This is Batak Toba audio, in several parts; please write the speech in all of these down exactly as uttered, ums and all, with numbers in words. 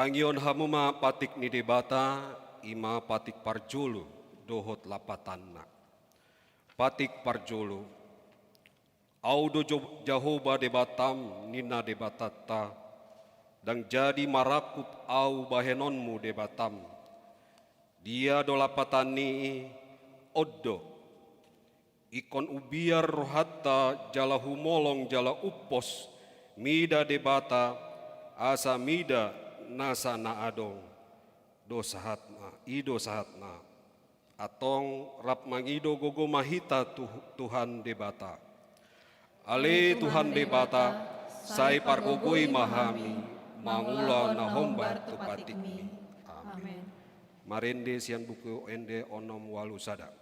Tangihon hamu ma patik ni Debata, i ma patik parjolo dohot lapatanna. Patik parjolo. Ahu do Jo-, Jahowa Debatam, ninna Debatanta, ndang jadi marangkup ahu bahenonmu Debatam. Dia do lapatan ni i? On do. Ingkon umbiar rohanta jala humolong jala umpos mida Debata, asa mida nasa na adong. Do sahat ma, i do sahatna. Antong rap mangido gogo ma hita tu Tuhan Debata. Ale Tuhan Debata, sai pargogoi ma hami mangula na hombar tu patikmi. Amen. Marende sian Buku Ende onom walu sada.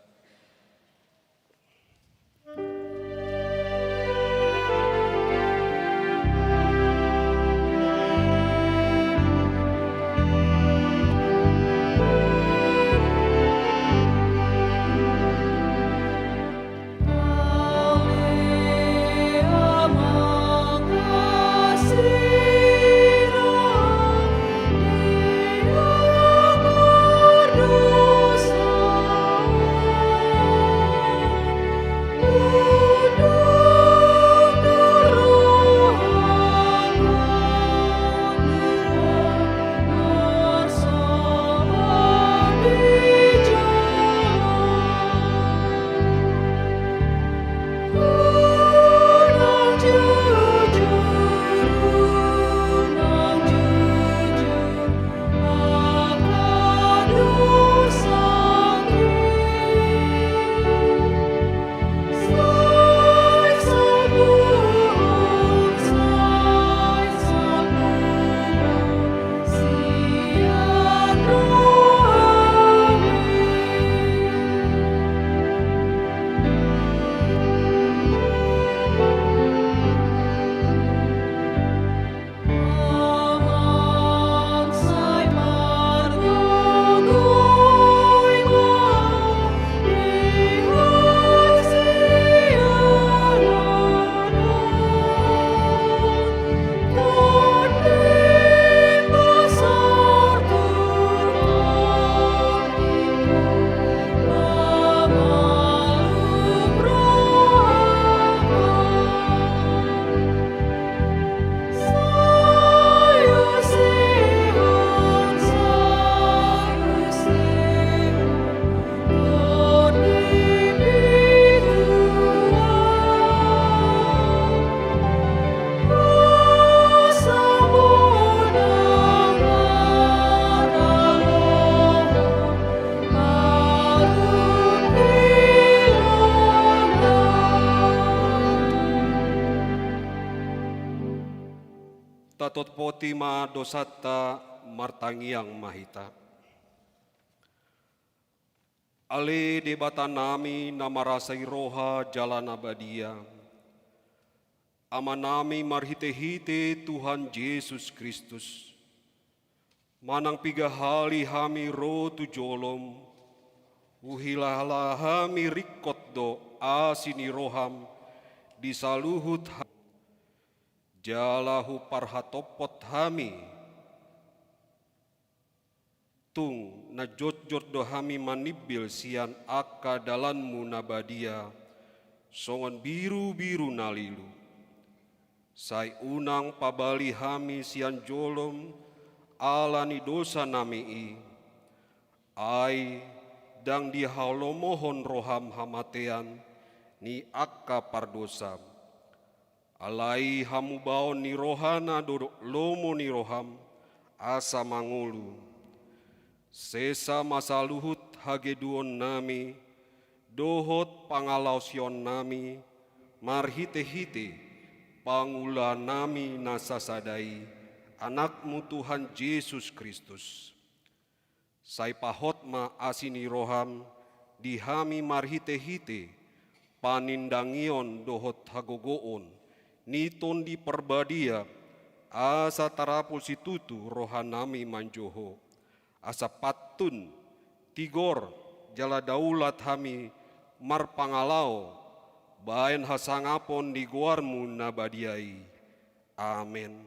Tatopoti ma dosanta, martangiang ma hita. Ale Debatanami na marasai roha jala na badia, Amanami marhitehite Tuhan Jesus Kristus, manang piga hali hami ro tu jolom, huhilala hami ringkot do asi ni roham di saluhut ha-, jala huparhatophot hami. Tung na jotjot do hami manimbil sian angka dalanmu na badia, songon birubiru na lilu. Sai unang pabali hami sian jolom ala ni dosanami i, ai ndang dihalomohon roham hamatean ni angka pardosa. Alai hamubaon ni rohana do lomo ni roham, asa mangolu. Sesa ma saluhut hagedonnami, dohot pangalaosionnami, marhitehite panguluannami na sasada i, Anakmu Tuhan Jesus Kristus. Sai pahot ma asi ni roham di hami marhitehite panindangion dohot hagogoon ni Tondi Parbadia, asa tarapul situtu rohanami manjou Ho, asa pantun, tigor, jala daulat hami marpangalao baen hasangapon ni goarmu na badia i. Amen.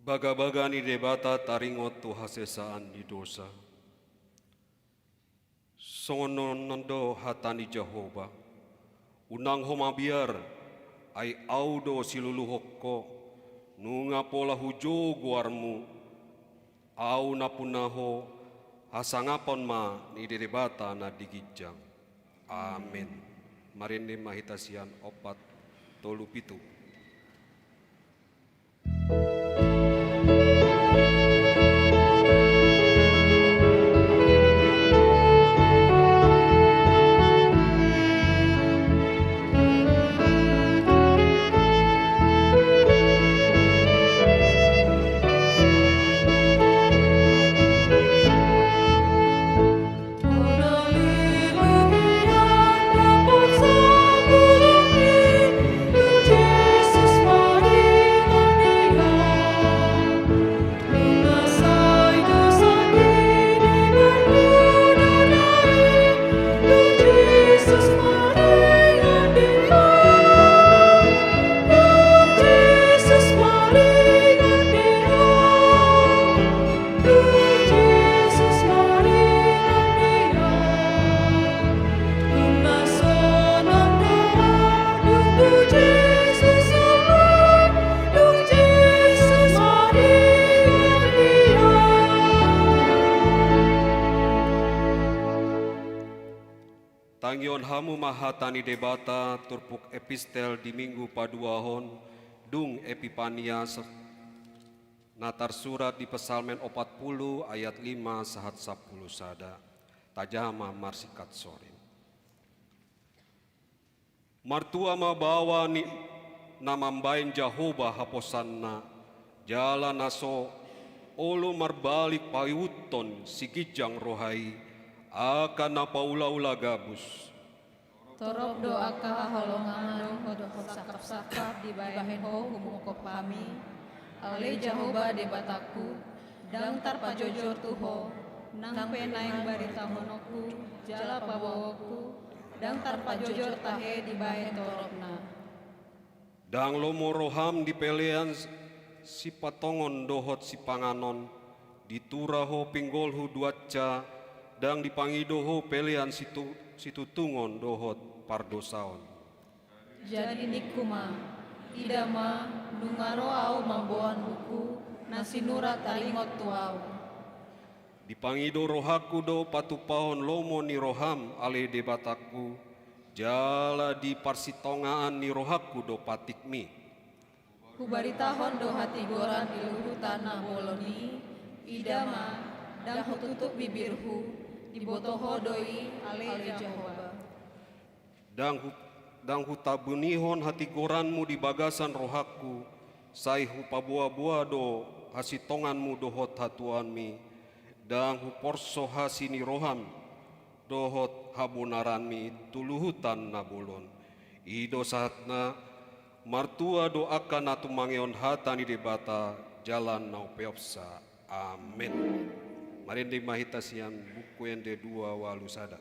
Bagabaga ni Debata taringot tu hasesaan ni dosa. Songon on do hata ni Jahowa: Unang ho mabiar, ai Ahu do siluluhon ho, nunga pola hujou goarmu. Ahu na pinahan ho, hasangapon ma ni Debata na di ginjang. Amen. Marende ma hita sian opat tolu pitu. Tangihon hamu ma hata ni Debata, turpuk epistel di Minggu paduahon, dung Epipania, se-, na tarsurat di Psalmen opat pulu ayat lima sahat sampulu sada. Tajaha ma marsingkat sorin. Martua ma baoa ni na mambahen Jahowa haposanna, jala na so olo marbalik paihuthon siginjang roha i, angka na paulaula gabus. Torop do angka haholongan dohot sangkapsangkap dibahen ho humungkop hami. Ale Jahowa Debatangku, ndang tarpajojor tu ho, nang pe naeng baritahononku jala paboaonku, ndang tarpajojor tahe dibahen toropna. Ndang lomo roham di pelean sipatongon dohot sipanganon, ditura ho pinggolhu duansa, ndang dipangido ho pelean situ-, situtungon dohot pardosaon. Jadi ningku ma, ida ma, nunga ro ahu mamboan buku na sinurat taringot tu ahu. Dipangido rohangku do patupahon lomo ni roham, ale Debatangku, jala di parsitongaan ni rohangku do patikmi. Hubaritahon do hatigoran di luhutan na bolon i, ida ma, ndang hututup bibirhu, diboto ho do i, ale Jahowa. Ndang hu-, ndang hutabunihon hatigoranmu di bagasan rohangku, sai hupaboaboa do hasintonganmu dohot hatuaonmi, ndang huporso hasi ni roham dohot habonaranmi tu luhutan na bolon. I do sahatna, martua do angka na tumangihon hata ni Debata jala na umpeopsa. Amen. Marende ma hita sian Buku Ende dua ualu sada.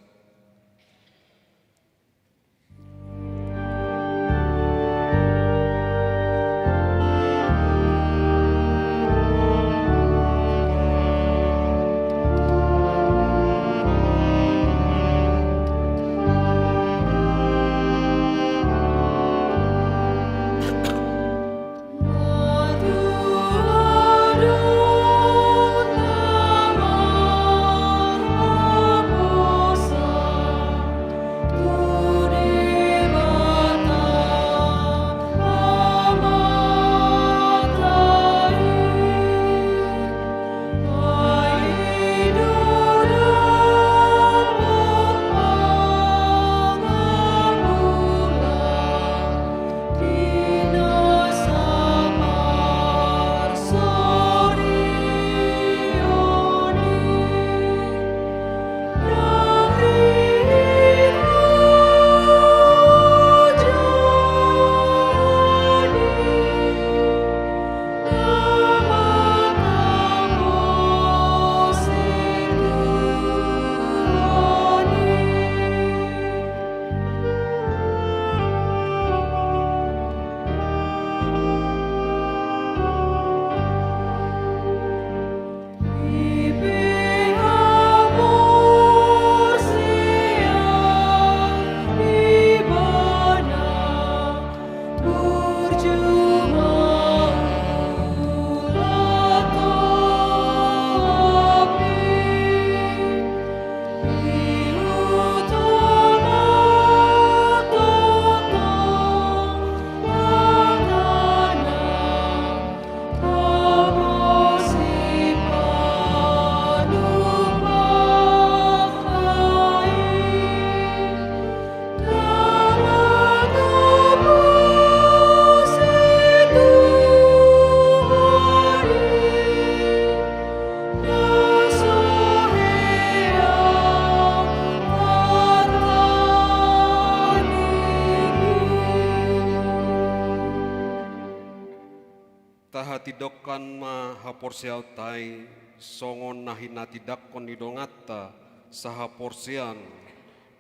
ma haporseaonta i, songon na hinatindangkon ni donganta sahaporseaon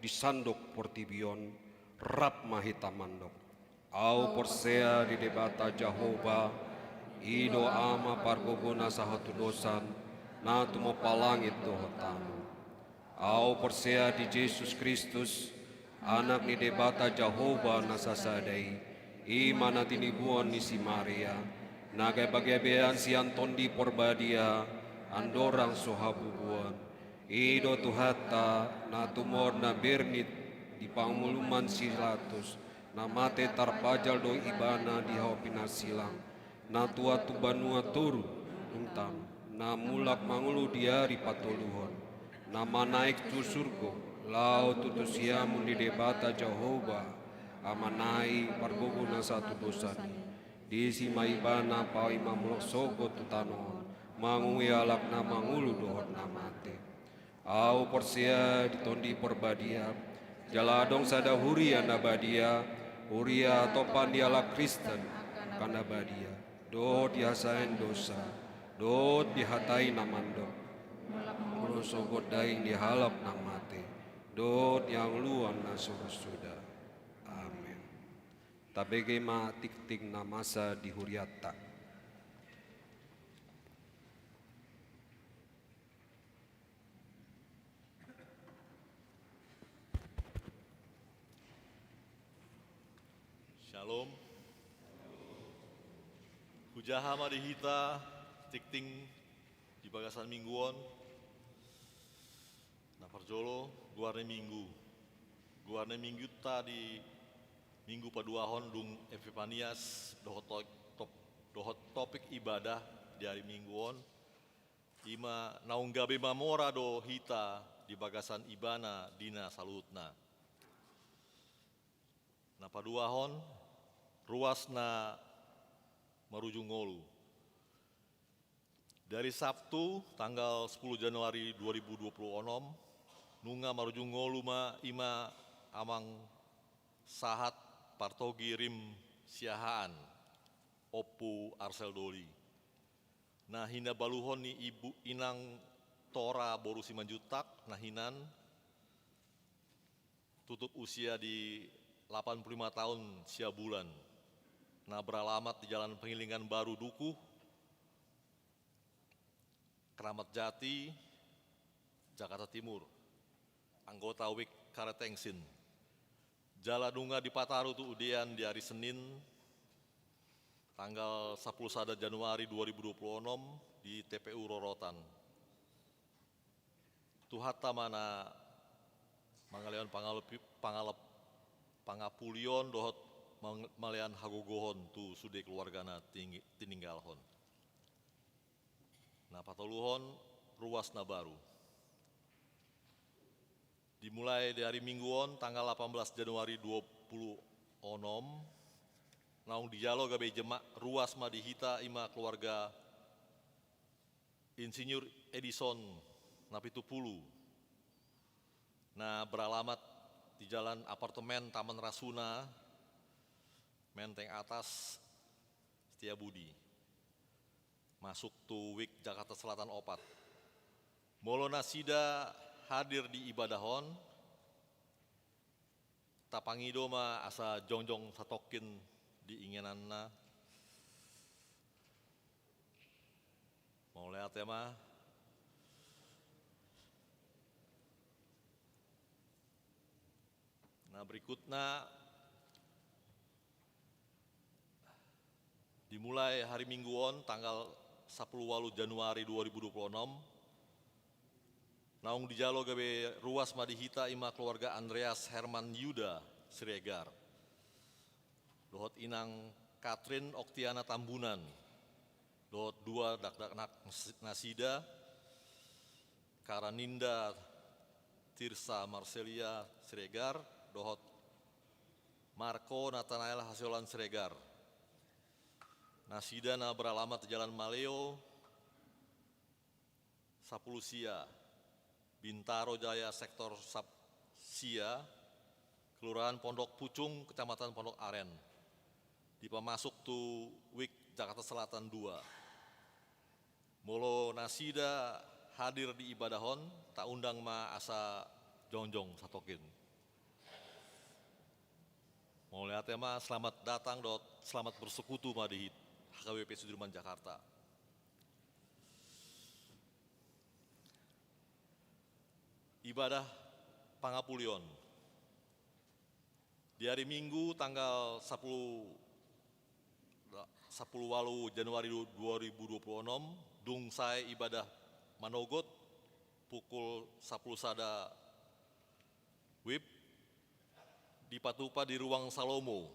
di sandok portibi on, rap ma hita mandok: Ahu porsea di Debata Jahowa, i do Ama pargogo na sahatudosan, na tumompa langit dohot tano. Ahu porsea di Jesus Kristus, Anak ni Debata Jahowa na sasada i, i ma na tinibuan ni si Maria, na gabegabean sian Tondi Porbadia, andorang so habubuan. I do Tuhanta, na tumor na bernit di pangulumon si Pilatus, na mate tarpajal do Ibana di hau pinarsilang, na tuat tu banua toru, untam, na mulak mangolu di ari patoluhon, na manaek tu surgo, laho tutu siamun ni Debata Jahowa, Amanami pargogo na sahatudosan i. Disi ma Ibana paima mulak sogot tu tano on, mangului halak na mangolu dohot na mate. Ahu porsea di Tondi Porbadia, jala adong sada huria na badia, huria hatompa ni halak Kristen angka na badia, dohot di hasaean dosa, dohot di hata i na mandok: Mulak mangolu sogot daing di halak na mate, dohot di hangoluan na so ro suda. Amen. Tabege ma tingting na masa di hurianta. Syalom. Hujaha ma di hita tingting di bagasan minggu on. Na parjolo, goar ni minggu. Goar ni minggunta di minggu paduahon dung Epipanias dohot to-, top-, dohot topik ibadah di ari minggu on, i ma naung gabe mamora do hita di bagasan Ibana di na saluhutna. Na paduahon, ruas na marujung ngolu. Dari Sabtu tanggal sepuluh Januari dua ribu dua puluh onom, nunga marujung ngolu ma i ma amang sahat partogi rim Siahaan, Ompu Arsel Doli. Na hinabaluhon ni ibu inang Tora boru Simanjuntak, na hinan, tutup usia di lapan puluh lima tahun sia bulan. Na beralamat di Jalan Pengilingan Baru Dukuh, Keramat Jati, Jakarta Timur. Anggota Wijk Karet Tengsin. Jala nunga dipataru tu udean di ari Senin, tanggal sapuluh sada Januari dua ribu dua puluh onom di T P U Rorotan. Tuhanta ma na mangalehon pangalep-, pangalep-, pangapulion dohot mang-, malean hagogohon tu sude keluargana ting-, tininggalhon. Na patoluhon, ruas na baru. Dimulai di ari Minggu on, tanggal lapan belas Januari dua puluh onom, naung dijalo gabe jema-, ruas ma di hita i ma keluarga Insinyur Edison na pitu pulu, na beralamat di Jalan Apartemen Taman Rasuna, Menteng Atas, Setiabudi. Masuk tu Wijk Jakarta Selatan opat. Molo nasida hadir di ibadah on, tapangido ma asa jongjong satongkin di ingananna. Mauliate ma. Nah, berikutna, dimulai hari Minggu on, tanggal sapuluh walu Januari dua ribu dua puluh onom, naung dijalo gabe ruas ma di hita i ma keluarga Andreas Herman Yuda Siregar dohot inang Katrin Oktiana Tambunan, dohot dua dakdanak nasida, Karaninda Tirsa Marselia Siregar, dohot Marco Natanael Hasiolan Siregar. Nasida na beralamat Jalan Maleo, sapuluh sia, Bintaro Jaya, sektor sap-, sia, Kelurahan Pondok Pucung, Kecamatan Pondok Aren. Dipamasuk tu Wijk Jakarta Selatan dua. Molo nasida hadir di ibadah on, taundang ma asa jongjong satongkin. Mauliate ma, selamat datang dohot selamat bersekutu ma di H K B P Sudirman Jakarta. Ibadah pangapulion. Di ari Minggu tanggal sapuluh, sapuluh walu Januari dua ribu dua puluh onom, dung sae ibadah manogot pukul sapuluh sada wib, dipatupa di ruang Salomo.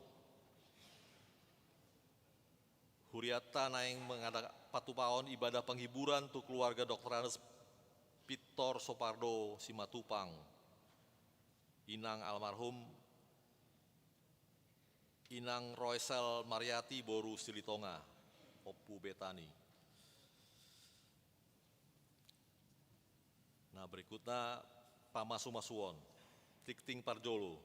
Hurianta naeng mangada patupaon ibadah penghiburan tu keluarga Doktor Andes Pintor Sopardo Simatupang, inang almarhum Inang Roesel Mariati boru Silitonga, Ompu Betani. Nah, berikutna pamasumasuon. Tingting parjolo.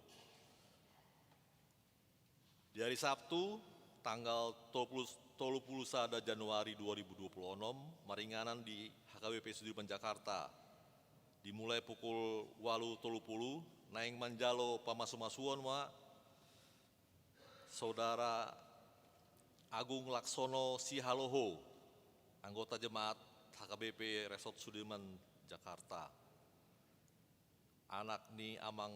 Di hari Sabtu, tanggal tolu puluh, tolu puluh sada Januari dua ribu dua puluh onom, maringanan di H K B P Sudirman Jakarta. Dimulai pukul walu tolu puluh, naeng manjalo pamasumasuon ma Saudara Agung Laksono Sihaloho, anggota jemaat H K B P Resort Sudirman, Jakarta. Anak ni Amang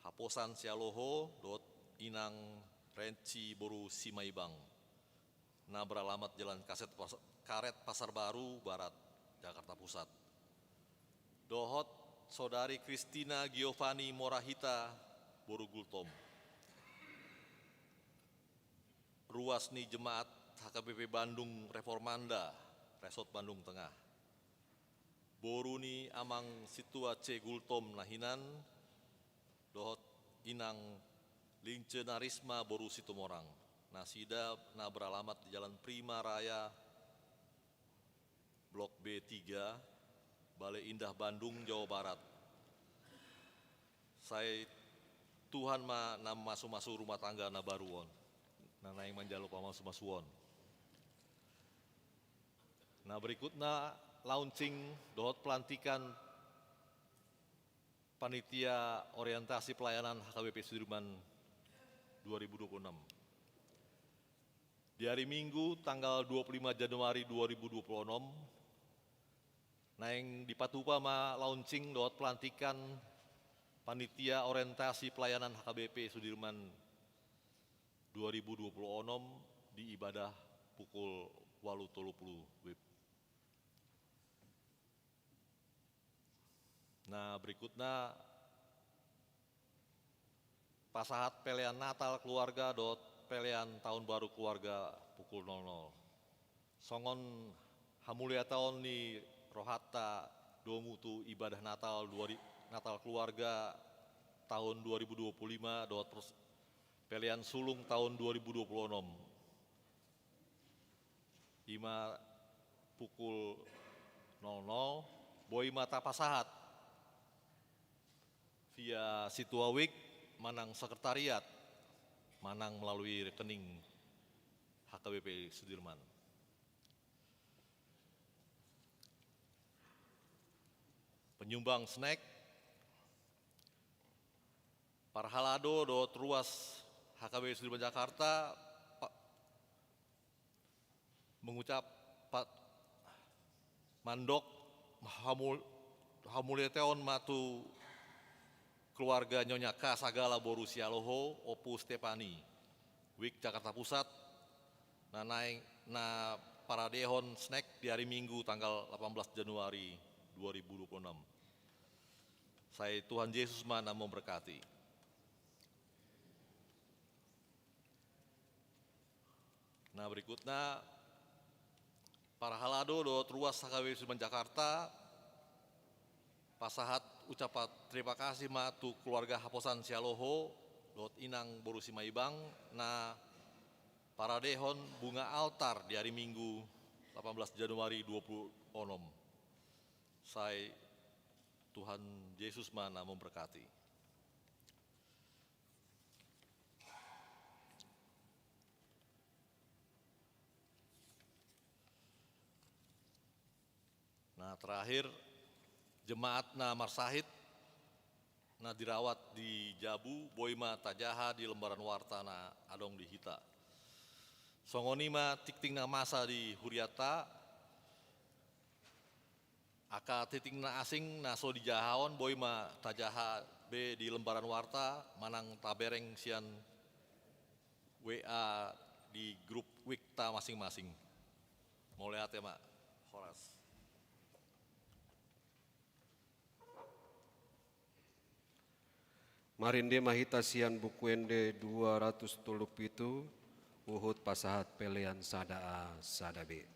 Haposan Sihaloho dohot Inang Renci boru Simaibang, na beralamat Jalan Kaset Pas-, Karet Pasar Baru Barat, Jakarta Pusat. Dohot Saudari Kristina Giovanni Morahita boru Gultom, ruas ni jemaat H K B P Bandung Reformanda, Resort Bandung Tengah. Boru ni Amang Sintua C Gultom na hinan, dohot Inang Lince Narisma boru Situmorang. Nasida na beralamat di Jalan Prima Raya, Blok B tiga, Bale Indah, Bandung, Jawa Barat. Sai Tuhan ma na mamasumasu rumah tangga na baru on, na naeng manjalo pamasumasuon. Nah, berikutna launching dohot pelantikan Panitia Orientasi Pelayanan H K B P Sudirman dua ribu dua puluh enam. Di hari Minggu, tanggal dua puluh lima Januari dua ribu dua puluh enam, naeng dipatupa ma launching dohot pelantikan Panitia Orientasi Pelayanan H K B P Sudirman dua ribu dua puluh onom di ibadah pukul walu tolu puluh wib. Nah, berikutna pasahat pelean Natal keluarga dohot pelean tahun baru keluarga pukul nol nol. Songon hamuliataon ni rohanta domu tu ibadah Natal dua ri-, Natal keluarga tahun dua ribu dua puluh lima dohot pers-, pelean sulung tahun dua ribu dua puluh enam. Ima pukul nol nol, boi ma tapasahat via Situa Wijk manang sekretariat, manang melalui rekening H K B P Sudirman. Penyumbang snack, parhalado dohot ruas H K B P Sudirman Jakarta, pa-, mengucap pa-, mandok hamul-, hamuliateon ma tu keluarga Nyonya K Sagala boru Sihaloho, Ompu Stepani, Wijk Jakarta Pusat, na naeng, na paradehon snack di hari Minggu tanggal delapan belas Januari dua ribu dua puluh enam. Sai Tuhan Jesus ma na memberkati. Nah, berikutna, parhalado dohot ruas H K B P Sudirman Jakarta, pasahat ucapan terima kasih ma tu keluarga Haposan Sihaloho dohot Inang boru Simaibang, na paradehon bunga altar di hari Minggu delapan belas Januari dua puluh enam. Sai Tuhan Jesus ma na memberkati. Terakhir, jemaat na marsahit na dirawat di jabu, boi ma tajaha di lembaran warta na adong di hita. Songon i ma tingting na masa di hurianta, angka tingting na asing na so dijahahon boi ma tajaha be di lembaran warta manang tabereng sian W A di grup wikta masing-masing. Mauliate ma. Horas. Marende ma hita sian Buku Ende dua ratus tolu pitu, huhut pasahat pelean sada A sada B.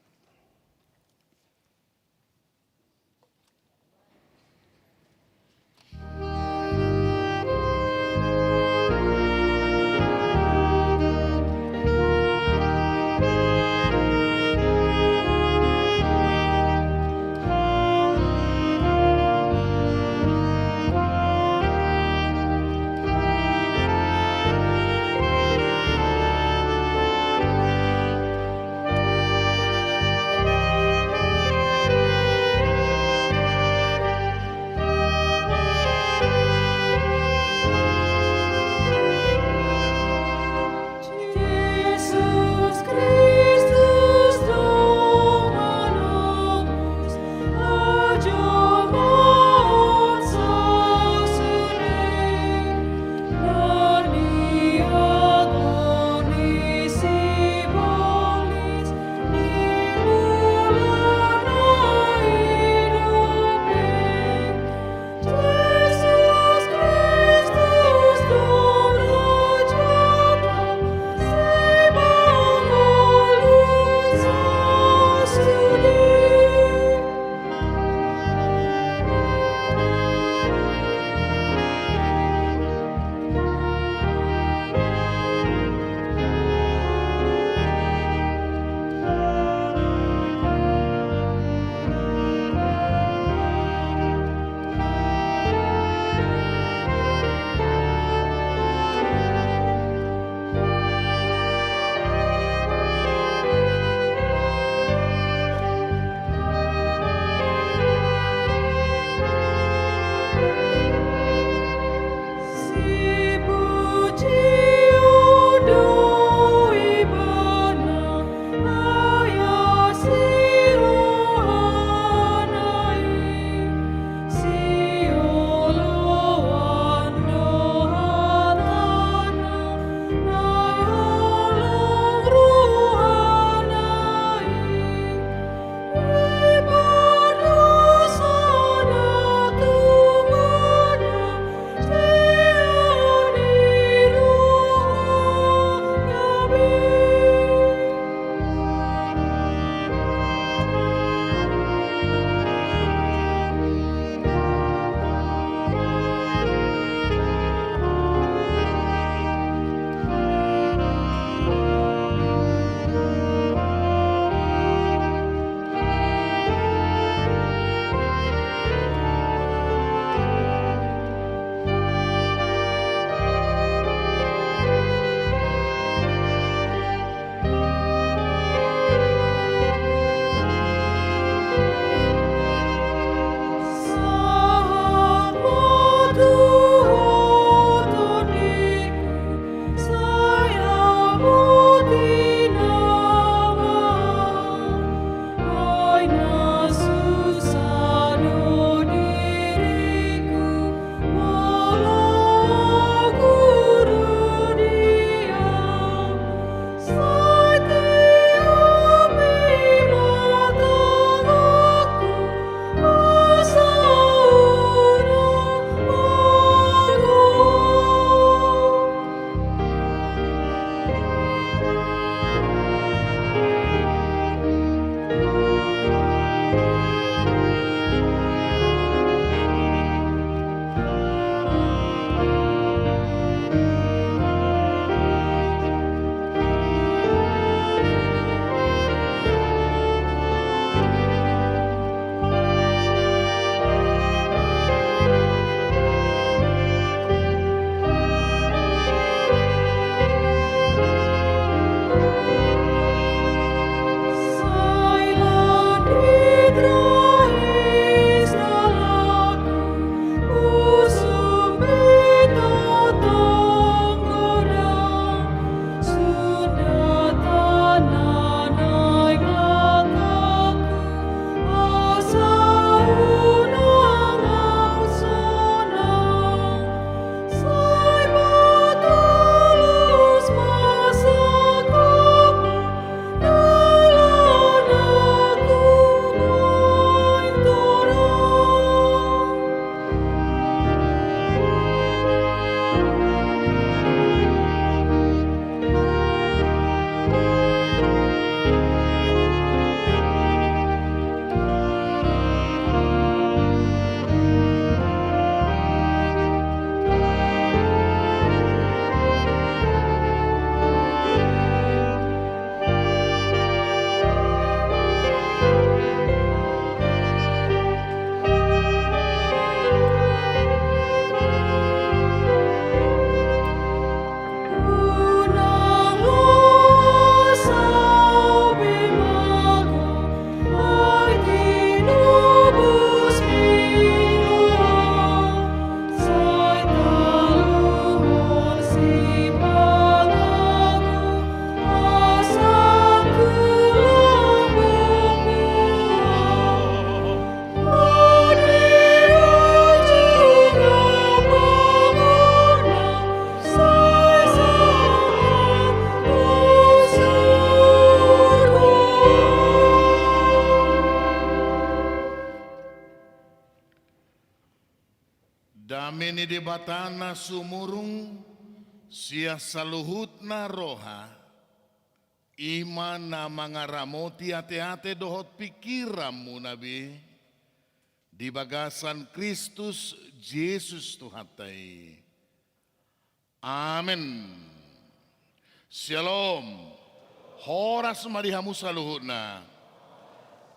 Dame ni Debata na sumurung sian saluhutna roha, i ma na mangaramoti ateate dohot pingkiranmuna be, di bagasan Kristus Jesus Tuhanta i. Amen. Syalom. Horas ma di hamu saluhutna.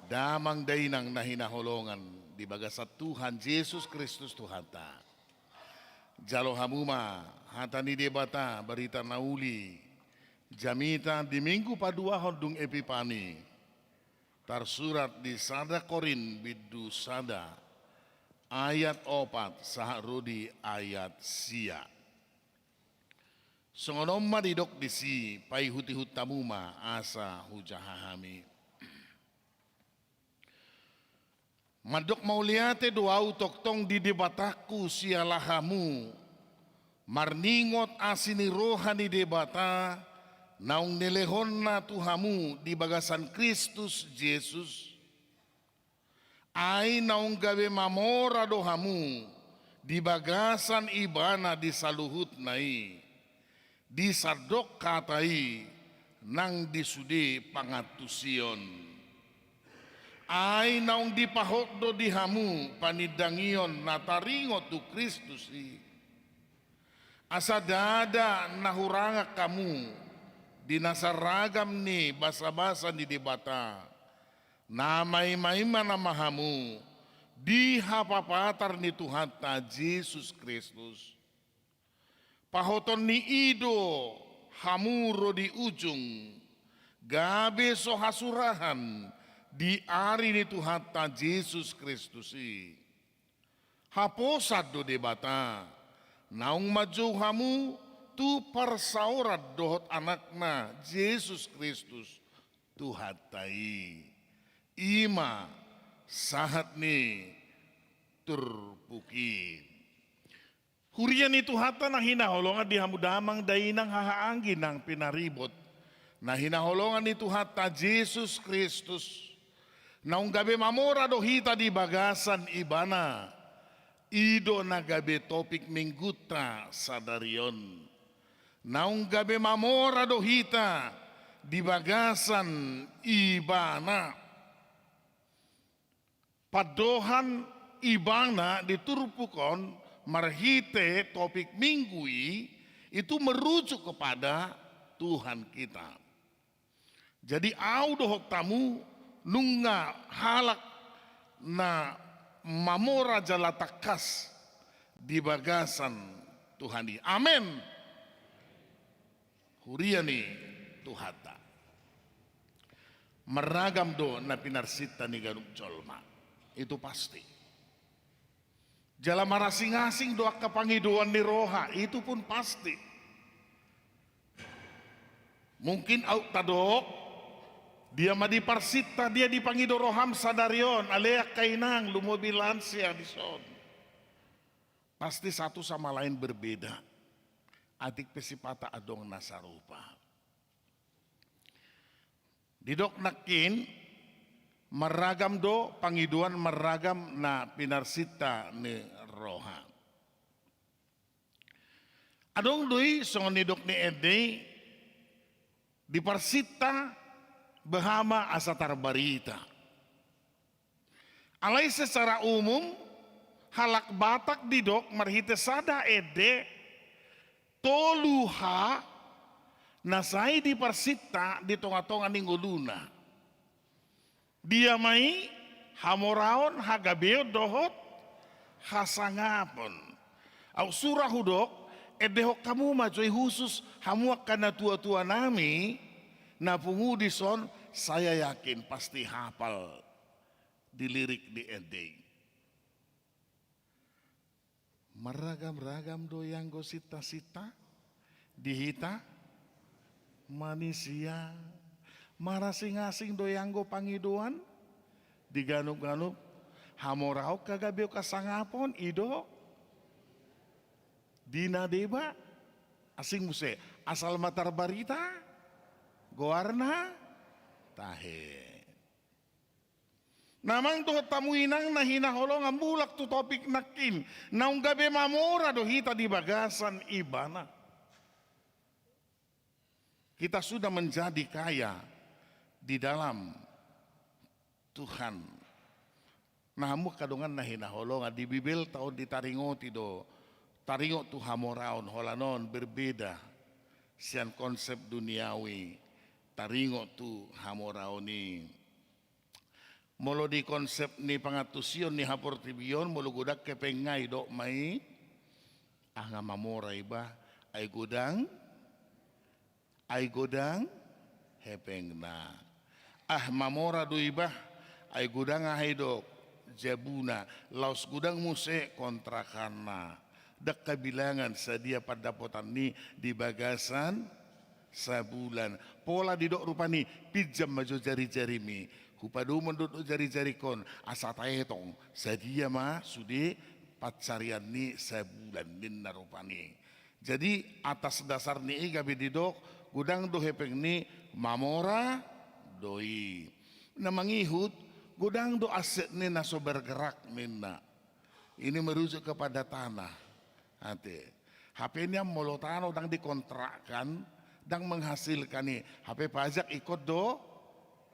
Damang dainang na hinaholongan di bagasan Tuhan Jesus Kristus Tuhanta. Jalo hamu ma hata ni Debata, barita na uli, jamita di Minggu paduahon dung Epipani. Tarsurat di sada Korint bindu sada, ayat opat sahat ro di ayat sia. Songon on ma didok disi, paihutihut hamu ma asa hujaha hami. Mandok mauliate do ahu tongtong di Debatangku siala hamu, marningot asi ni roha ni Debata naung nilehonna tu hamu di bagasan Kristus Jesus. Ai naung gabe mamora do hamu di bagasan Ibana di saluhutna i, di sandok hata i nang di sude pangantusion. Ai naung dipahot do di hamu panindangion na taringot tu Kristus i. Asa ndada na hurangak hamu di nasa ragam ni basabasa ni Debata, na maimaima nama hamu di hapapatar ni Tuhanta Jesus Kristus. Pahoton ni i do hamu ro di ujung, gabe so hasurahan di ari ni Tuhanta Jesus Kristus i. Haposan do Debata, naung manjou hamu tu parsaoran dohot Anakna Jesus Kristus, Tuhanta i. I ma sahat ni turpuk i. Huria ni Tuhanta na hinaholongan, di hamu damang dainang, haha anggi nang pinaribot, na hinaholongan ni Tuhanta Jesus Kristus. Naung gabe mamora do hita di bagasan Ibana. I do na gabe topik Minggunta sadari on. Naung gabe mamora do hita di bagasan Ibana. Pandohan Ibana di turpuk on marhite topik Minggu i, itu merujuk kepada Tuhan kita. Jadi ahu dohot hamu nunga halak na mamora jala tangkas di bagasan Tuhan i. Amen. Huria ni Tuhanta. Marragam do na pinarsinta ni ganup jolma. Itu pasti. Jala marasing-asing do angka pangidoan ni roha, itu pun pasti. Mungkin aut tadok, dia ma diparsinta, dia dipangido roham sadari on, ale angka inang, lumobi lansia dison. Pasti satu sama lain berbeda. Atik pe sipata adong na sarupa. Didok nangkin, marragam do pangidoan, marragam na pinarsinta ni roha. Adong do i songon nidok ni ende i, diparsinta beha ma asa tarbarita. Alai secara umum, halak Batak didok marhite sada ende, tolu ha na sai diparsinta di tonga-tonga ni ngoluna. Dia ma i? Hamoraon, hagabeon dohot hasangapon. Aut sura hudok, endehon hamu ma jo i, khusus hamu angka natua-tua nami na pungu dison, saya yakin pasti hapal di lirik ni ende i. Marragam-ragam do i anggo sinta-sinta di hita manisia. Marasing-asing do i anggo pangidoan di ganup-ganup. Hamoraon, hagabeon, hasangapon, i do. Di na deba, asing muse, asal ma tarbarita goarna tahe. Na amang dohot hamu inang na hinaholongan, mulak tu topik nangkin, naung gabe mamora do hita di bagasan Ibana. Kita sudah menjadi kaya di dalam Tuhan. Na hamu angka dongan na hinaholongan, di Bibelta on ditaringoti do taringot tu hamoraon, holan on berbeda sian konsep duniawi taringot tu hamoraon i. Molo di konsep ni pangantusion ni haportibion, molo godang hepengna, didok ma i, ah, nga mamora iba, ai godang, ai godang hepengna. Ah, mamora do iba, ai godang, aha didok, jabuna, laos godang muse kontrakanna. Ndang habilangan sadia pandapotan ni di bagasan sabulan. Pola didok rupani, pinjam ma jo jarijarimi, hupadomon do jarijaringkon, asa taetong sadia ma sude pansarian ni sabulan, ninna rupani. Jadi atas dasar ni i gabe didok, godang do hepeng ni mamora do i. Na mangihut, godang do aset ni na so bergerak, ninna. Ini merujuk kepada tanah. Ate. Hape nian molo tano ndang dikontrakkan, ndang menghasilkan i, hape pajak ingkon do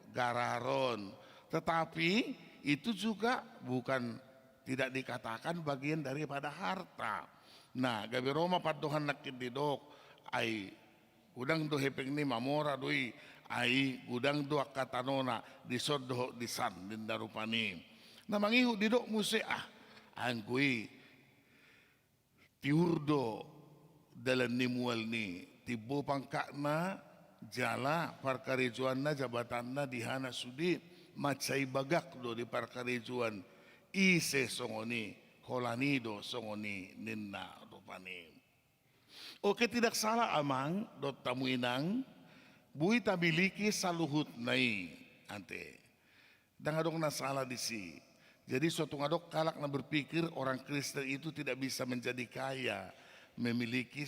gararon. Tetapi itu juga bukan, tidak dikatakan bagian daripada harta. Nah, gabe ro ma pandohan nangkin didok, ai godang do hepeng ni mamora do i, ai godang do angka tanona dison dohot disan, ninna rupani. Na mangihut didok muse, ah, anggo i tiur do dalan ni mual ni, timbo pangkatna, jala parkarejoanna, jabatanna di hana sude, mansai bagak do di parkarejoan, ise songon i, holan i do songon i, ninna rupani. Oke, tidak salah amang dohot hamu inang, boi tamiliki saluhutna i, ate. Ndang adong na salah disi. Jadi so tung adong halak na berpikir orang Kristen itu tidak bisa menjadi kaya, memiliki,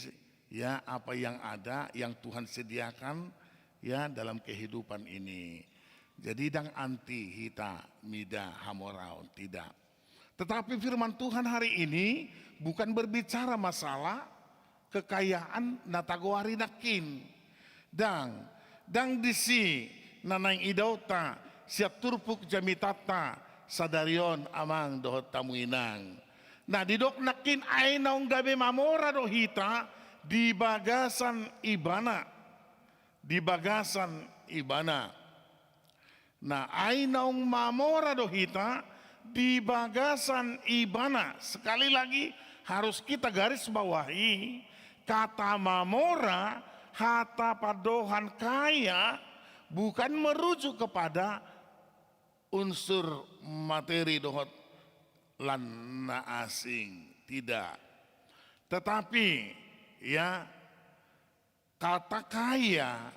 ya, apa yang ada, yang Tuhan sediakan, ya, dalam kehidupan ini. Jadi ndang anti hita mida hamoraon, tidak. Tetapi firman Tuhan hari ini bukan berbicara masalah kekayaan na tagoari nangkin. Ndang, ndang disi na naeng idaonta sian turpuk jamitanta sadari on amang dohot hamu inang. Na didok nangkin, ai naung gabe mamora do hita di bagasan Ibana. Di bagasan Ibana. Nah, ai naung mamora do hita di bagasan Ibana. Sekali lagi, harus kita garis bawahi, kata mamora, hata pandohan kaya, bukan merujuk kepada unsur materi dohot lan na asing, tidak. Tetapi, ya, kata kaya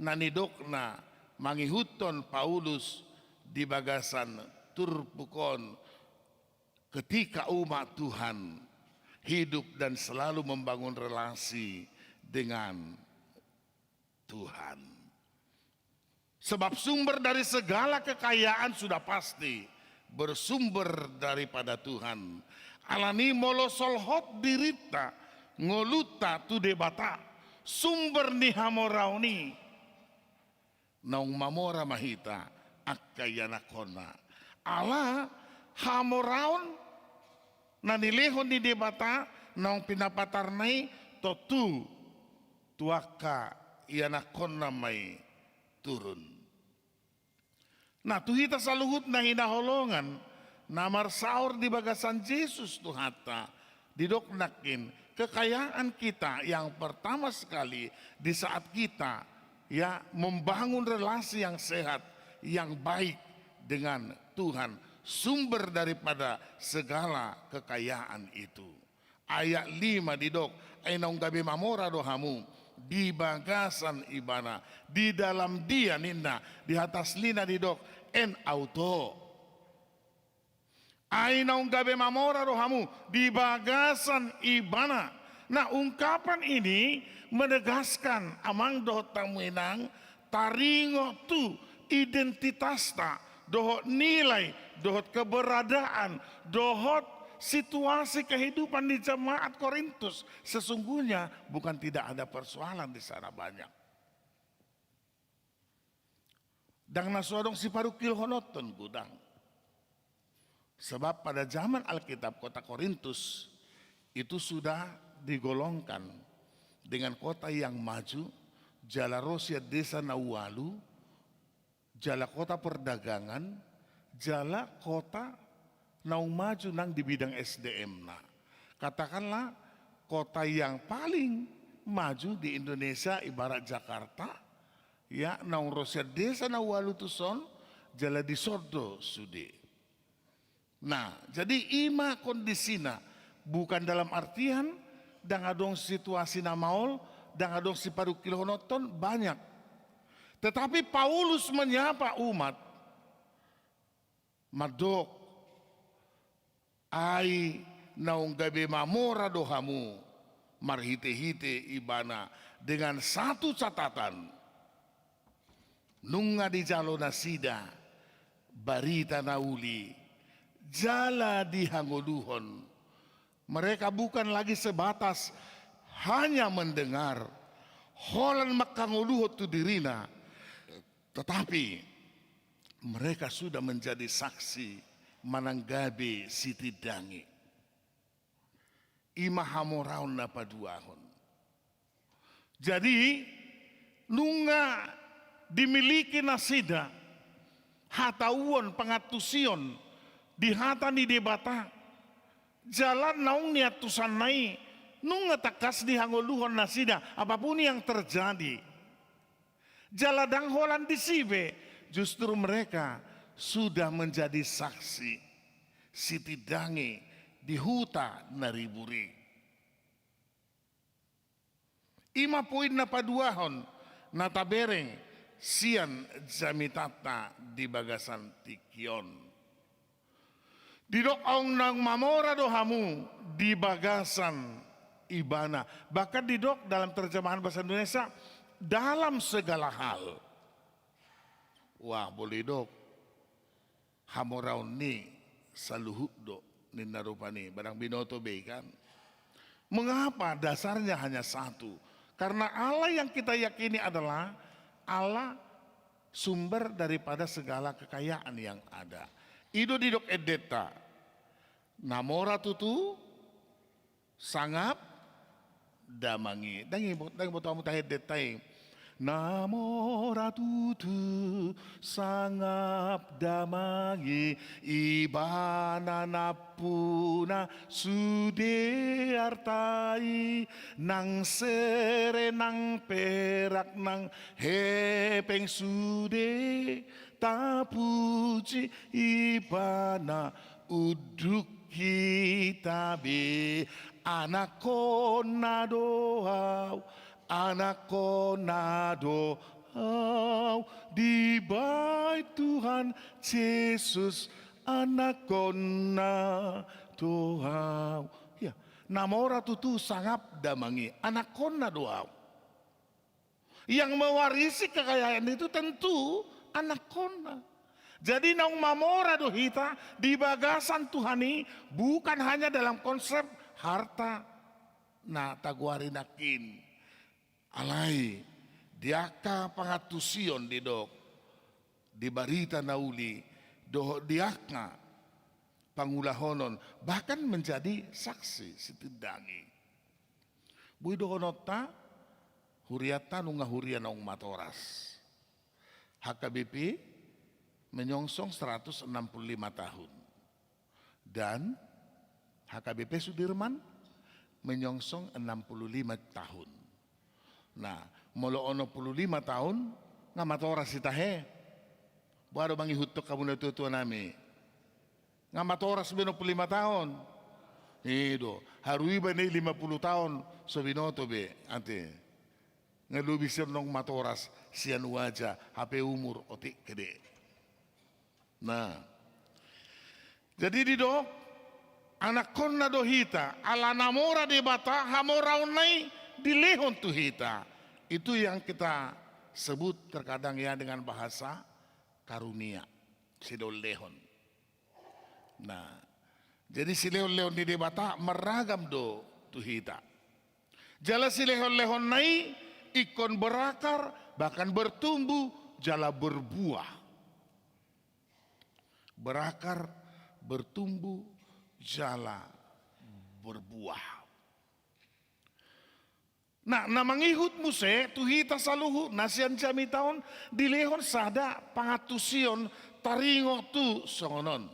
na nidokna mangihuthon Paulus di bagasan turpuk on, ketika umat Tuhan hidup dan selalu membangun relasi dengan Tuhan. Sebab sumber dari segala kekayaan sudah pasti bersumber daripada Tuhan. Alani molo solhot dirinta, ngolunta tu Debata, sumber ni hamoraon i, naung mamora ma hita angka ianakhonna. Ala hamoraon na nilehon ni Debata naung pinapatarna i, tontu tu angka ianakhonna ma i turun. Nah, tu hita saluhutna hinaholongan na marsaor di bagasan Jesus Tuhanta, didok nangkin, kekayaan kita yang pertama sekali di saat kita, ya, membangun relasi yang sehat, yang baik dengan Tuhan, sumber daripada segala kekayaan itu. Ayat lima didok, ai naung gabe mamora do hamu di bagasan Ibana, di dalam Dia ninna, di atas lina didok, en auto. Ai naung gabe mamora do hamu di bagasan Ibana. Nah, ungkapan ini menegaskan, amang dohot hamu inang, taringot tu identitasta dohot nilai, dohot keberadaan, dohot situasi kehidupan di jemaat Korintus, sesungguhnya bukan tidak ada persoalan di sana banyak. Ndang na so adong siparungkilhononhon godang. Sebab pada zaman Alkitab kota Korintus itu sudah digolongkan dengan kota yang maju, jala ro sian desa na ualu, jala kota perdagangan, jala kota naung maju nang di bidang S D M-na. Katakanlah kota yang paling maju di Indonesia ibarat Jakarta, ya, naung ro sian desa na ualu tuson, jala dison do sude. Nah, jadi i ma kondisina, bukan dalam artian ndang adong situasi na maol, ndang adong siparungkilhononhon, banyak. Tetapi Paulus menyapa umat, mandok, ai naung gabe mamora do hamu, marhitehite ibana, dengan satu catatan. Nunga dijalo nasida barita na uli, jala dihangoluhon. Mereka bukan lagi sebatas hanya mendengar, holan manghangoluhon tu dirina, tetapi mereka sudah menjadi saksi manang gabe sitindangi. I ma hamoraon na paduahon. Jadi, nunga dimiliki nasida hatauon, pangantusion di hata ni Debata. Jala naung niantusanna i, nunga tangkas dihangoluhon nasida, apapun yang terjadi. Jala ndang holan disi be, justru mereka sudah menjadi saksi sitindangi di huta na ribur i. I ma poin na paduahon na tabereng sian jamitanta di bagasan tingki on. Didok, ai naung mamora do hamu di bagasan ibana. Bahkan didok dalam terjemahan bahasa Indonesia, dalam segala hal. Wah, boi didok hamoraon ni saluhut do ninna rupani, barang binoto be i kan. Mengapa? Dasarnya hanya satu. Karena Allah yang kita yakini adalah Allah sumber daripada segala kekayaan yang ada. I do didok endenta. Na mora tutu sangap damang i. Ndang i bo-, ndang boto hamu tahe endenta i. Na mora tutu sangap damang i, ibana nampuna sude arta i, nang sere nang perak nang hepeng sude tapuji ibana. Unduk hita be, anakkonna do au, anakkonna do au, dibahen Tuhan Jesus, anakkonna do au. Ya, na mora tutu sangap damang i, anakkonna do au. Yang mewarisi kekayaan itu tentu anakkonna. Jadi naung mamora do hita di bagasan Tuhan i, bukan hanya dalam konsep harta na tagoari nangkin. Alai di angka pangantusion didok, di barita na uli, dohot di angka pangulahonon, bahkan menjadi saksi sitindangi. Boi dohononta, hurianta nunga huria naung matoras. H K B P menyongsong seratus enam puluh lima tahun. Dan H K B P Sudirman menyongsong enam puluh lima tahun. Nah, molo onom puluh lima tahun, nga matoras hita he. Boha do mangihuthon hamu natuatua nami? Nga matoras be onom puluh lima taon. I do, haru iba na i lima puluh taon, so binoto be, ate. Nga lobi sian naung matoras, sian wajah, hape umur, otik kede. Nah. Jadi didok, anakkonna do hita, ala na mora Debata, hamoraonna i dilehon tu hita. Itu yang kita sebut terkadang ya dengan bahasa karunia. silehonlehon. Nah, jadi silehonlehon ni Debata marragam do tu hita. Jala silehonlehonna i ingkon berakar, bahkan bertumbuh, jala berbuah. Berakar, bertumbuh, jala berbuah. Nah, na mangihut muse tu hita saluhutna sian jamita on dilehon sada pangantusion taringot tu songon on.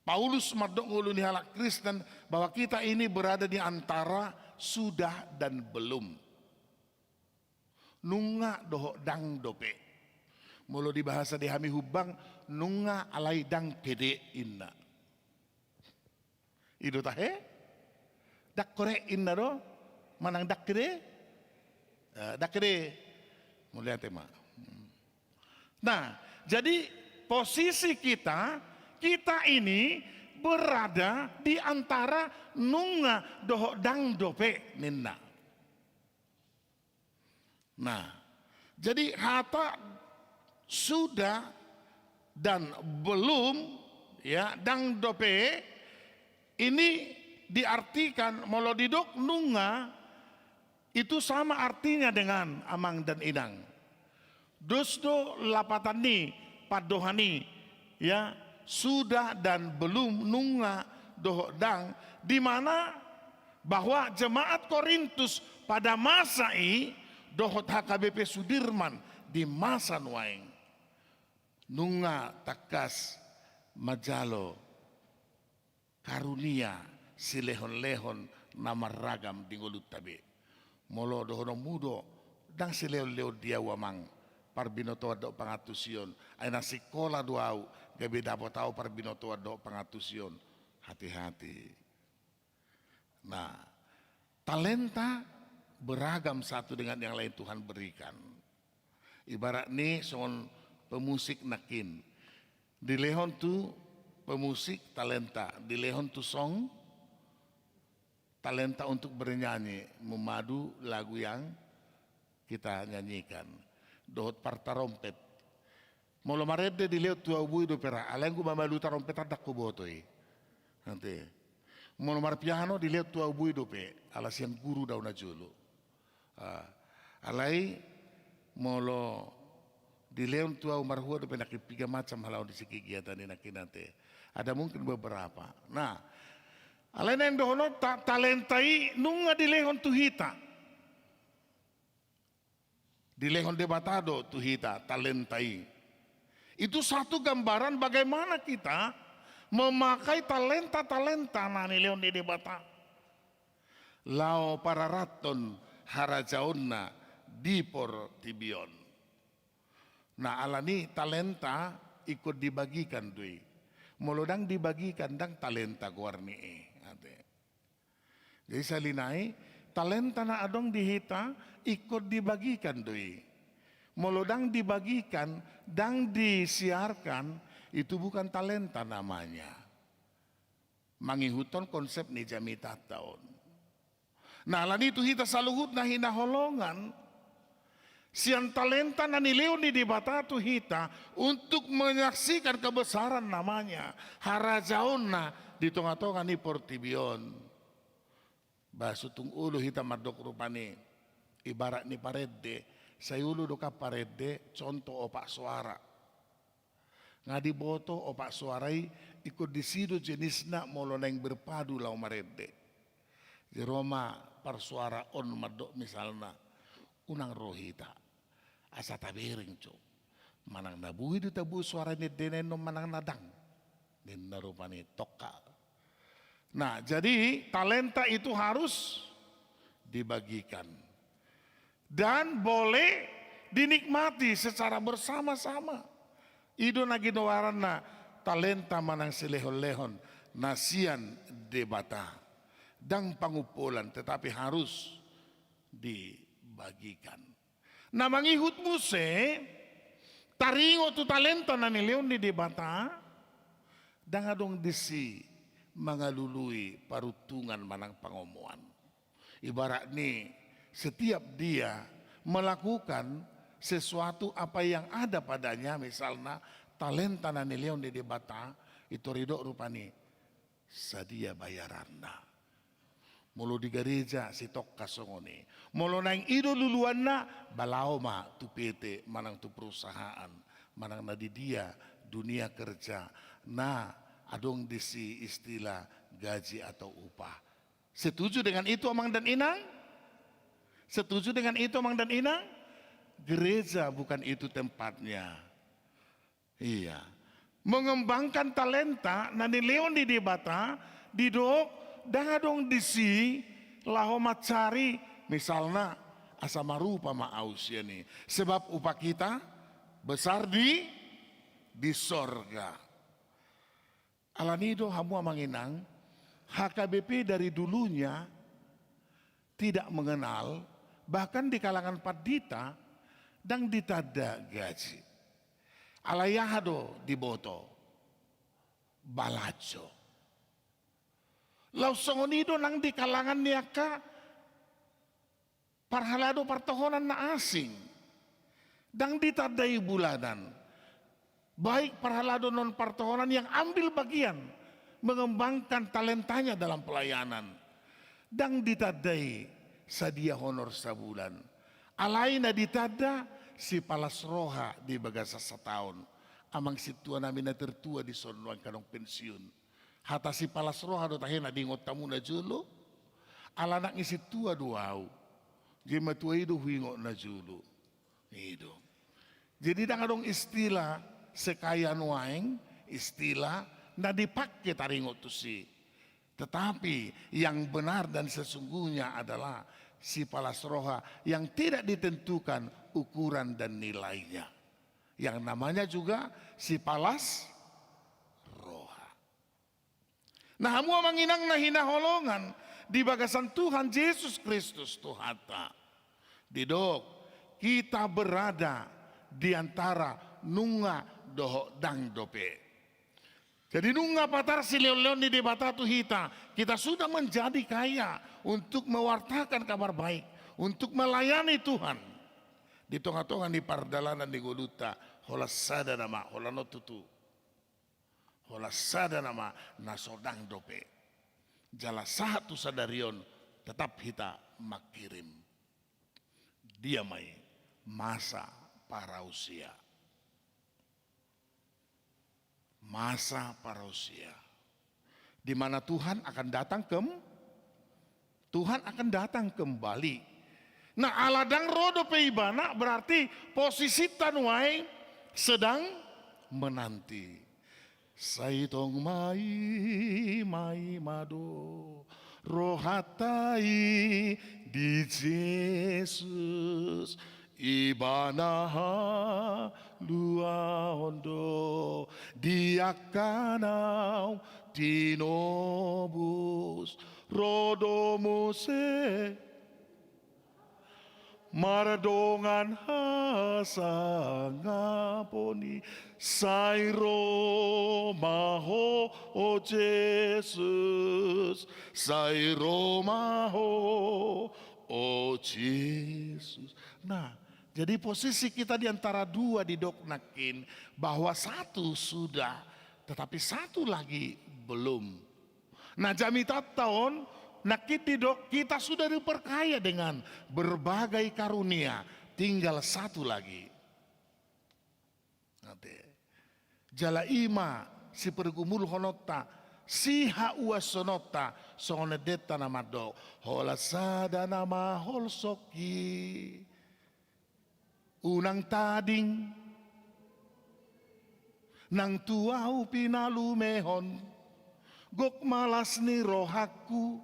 Paulus mandok ngolu ni halak Kristen bahwa kita ini berada di antara sudah dan belum. Nunga dohot ndang dope. Molo di bahasa di hami Humbang, nunga alai ndang pede inna. I do tahe? Ndang horek inna do? Manang ndang pede? Eh, ndang pede. Mauliate ma. Hmm. Nah, jadi posisi kita, kita ini berada di antara nunga dohot ndang dope ninna. Nah, jadi hata sudah dan belum, ya, ndang dope ini diartikan molo didok nunga itu sama artinya dengan amang dan inang. Dos do lapatan ni pandohan i, ya, sudah dan belum, nunga dohot ndang, di mana bahwa jemaat Korintus pada masa i dohot H K B P Sudirman di masa nuaeng nunga tangkas manjalo karunia silehonlehon na marragam di ngolunta be. Molo dohononmu do, ndang silehonlehon di ahu amang, parbinotoan dohot pangantusion, ai na sikola do ahu, gabe dapot ahu parbinotoan dohot pangantusion. Hati-hati. Nah, talenta beragam satu dengan yang lain Tuhan berikan. Ibarat ni songon pemusik nangkin. Dilehon tu pemusik talenta, dilehon tu song talenta untuk bernyanyi, memadu lagu yang kita nyanyikan. Dohot partarompet. Molo marende dilehon tu ahu boi dope ra, alai anggo mamadu tarompet ndang huboto i. Ate. Molo marpiano dilehon tu ahu boi dope, ala sian guru do ahu najolo. Ah, alai molo dilehon tu ahu marhua dope nangkin piga macam halaon di si kegiatan i nangkin ate. Ada mungkin beberapa. Nah, alai naeng dohononta, talenta i nunga dilehon tu hita. Dilehon Debata do tu hita talenta i. Itu satu gambaran bagaimana kita memakai talenta-talenta na nilehon ni Debata laho pararathon harajaonna di portibi on. Nah, alani talenta ingkon dibagikan do i. Molo ndang dibagikan, ndang talenta goarni i. Ate. Jadi sahali nai, talenta na adong di hita ingkon dibagikan do i. Molo ndang dibagikan, ndang disiarkan, itu bukan talenta namanya. Mangihuthon konsep ni jamitanta on. Nah, alani i tu hita saluhutna hinaholongan, sian talenta na nilehon ni Debata tu hita untuk menyaksikan kebesaran namanya, harajaonna di tonga-tonga ni portibi on. Ba so tung olo hita mandok rupani ibarat ni parende, sai olo do kan parende contoh opat soara. Nga diboto opat soara i, ingkon disi do jenisna molo naeng berpadu laho marende. Jero ma parsoara on mandok misalna, unang ro hita. Asa tabereng jo. Manang na boi do taboto soara ni endena i annon manang na ndang. Ninna rupani tongka. Nah, jadi talenta itu harus dibagikan. Dan boleh dinikmati secara bersama-sama. I do na ginoaranna talenta manang silehon-lehon na sian Debata. Ndang pangumpolan, tetapi harus dibagikan. Na mangihut muse, taringot tu talenta na nilehon ni Debata, ndang adong disi mangalului paruntungan manang pangomoan. Ibarat ni setiap dia melakukan sesuatu apa yang ada padanya, misalna talenta na nilehon ni Debata, i tor didok rupani sadia bayaranna. Molo di gareja sitongka songon i. Molo naeng i do luluanna, ba laho ma tu P T manang tu perusahaan, manang na di dia dunia kerja, na adong disi istilah gaji atau upah. Setuju dengan itu, Amang dan Inang? Setuju dengan itu, Amang dan Inang? Gereja bukan itu tempatnya. Iya. Mengembangkan talenta na nilehon ni Debata, didok, ndang adong disi laho mansari, misalna, asa marupa ma au sian i. Sebab upah kita besar di, di sorga. Alani do hamu, Amang Inang, H K B P dari dulunya tidak mengenal, bahkan di kalangan pandita, ndang ditanda gaji. Alai aha do diboto? Balajo. Laos songon i do nang di kalangan ni angka parhalado partohonan na asing. Ndang ditandai bulanan. Baik parhalado non partohonan yang ambil bagian mengembangkan talentanya dalam pelayanan, ndang ditandai sadia honor sabulan. Alai na ditanda sipalas roha di bagasan sataon. Amang sintua nami na tertua dison, nuaeng adong pensiun. Hata sipalas roha do tahe na diingot hamu na jolo. Ala anak ni sintua do au. Jadi matua i do huingot na jolo. I do. Jadi ndang adong istilah sekaya nuaeng, istilah na dipake taringot tusi. Tetapi yang benar dan sesungguhnya adalah sipalas roha yang tidak ditentukan ukuran dan nilainya. Yang namanya juga sipalas roha. Nah, hamu Amang Inang na hinaholongan di bagasan Tuhan Jesus Kristus Tuhanta. Didok, kita berada di antara nunga dohot ndang dope. Jadi nunga patar silehonlehon ni Debata tu hita, kita sudah menjadi kaya untuk mewartakan kabar baik, untuk melayani Tuhan. Di tongatonga ni pardalanan ni ngolunta, holan sada nama, holan on tutu. Holan sada nama na so ndang dope. Jala sahat tu sadari on tetap hita mangkirim. Dia ma i? Masa parousia. Masa parousia. Di mana Tuhan akan datang kem-, Tuhan akan datang kembali. Nah, ala ndang ro dope Ibana, berarti posisinta nuaeng sedang menanti. Sai tong maima-ima do rohanta i di Jesus, Ibana haluaon do di angka naung tinobus. Ro do muse mardongan hasangapon i. Sai ro ma Ho, o Jesus, sai ro ma Ho, o Jesus. Nah, jadi posisi kita di antara dua didok nangkin, bahwa satu sudah, tetapi satu lagi belum. Nah, jamitanta on, nangkin didok, kita sudah diperkaya dengan berbagai karunia, tinggal satu lagi. Ate. Jala i ma sipergumulhononta, sihauashononta, songon endenta na mandok, holan sada na maholsoki. Unang tading nang tu ahu pinalumehon, gok ma las ni rohangku,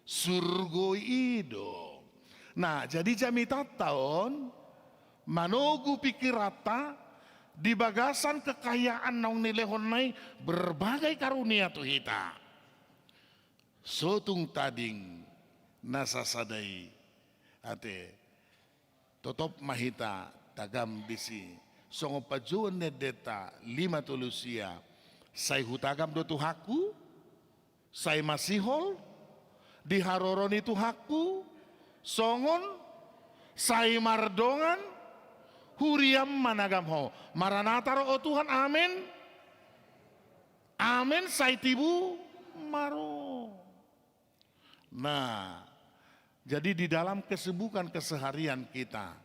surgo i do. Nah, jadi jamitanta on manogu pingkiranta di bagasan kekayaan naung nilehonna i, berbagai karunia tu hita. So tung tading na sasada i, ate, totop ma hita tagam disi. Songon panjouon ni endenta lima tolu sia, sai hutagam do Tuhanku, sai masihol di haroro ni Tuhanku, songon sai mardongan Huriam managam ho. Maranatha ro, o Tuhan, amen. Amen, sai tibu ma ro. Nah, jadi di dalam kesibukan keseharian kita,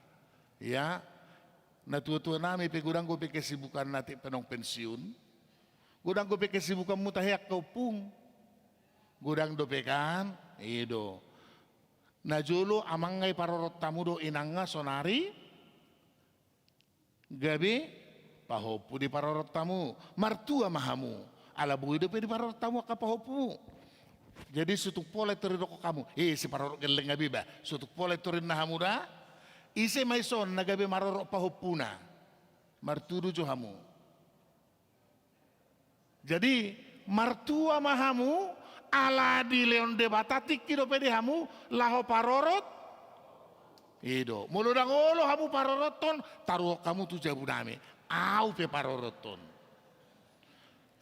ya, natua-tua nami pe godang dope kesibukanna atik pe naung pensiun, godang dope kesibukanmu tahe angka ompung, godang dope kan, i do. Najolo amang nga i parorot hamu do, inang nga sonari gabe pahompu diparorot hamu. Martua ma hamu, ala boi dope diparorot hamu angka pahompumu. Jadi so tung pola i tor didokkon hamu, eh, si parorot gelleng nga be ba, so tung pola i tor ninna hamu da. Ise ma ison na gabe marorot pahompuna? Martudu jo hamu. Jadi, martua ma hamu, ala dilehon Debata tingki dope di hamu laho parorot. I do, molo ndang olo hamu parorothon, taruhon hamu tu jabu nami. Ahu pe parorothon.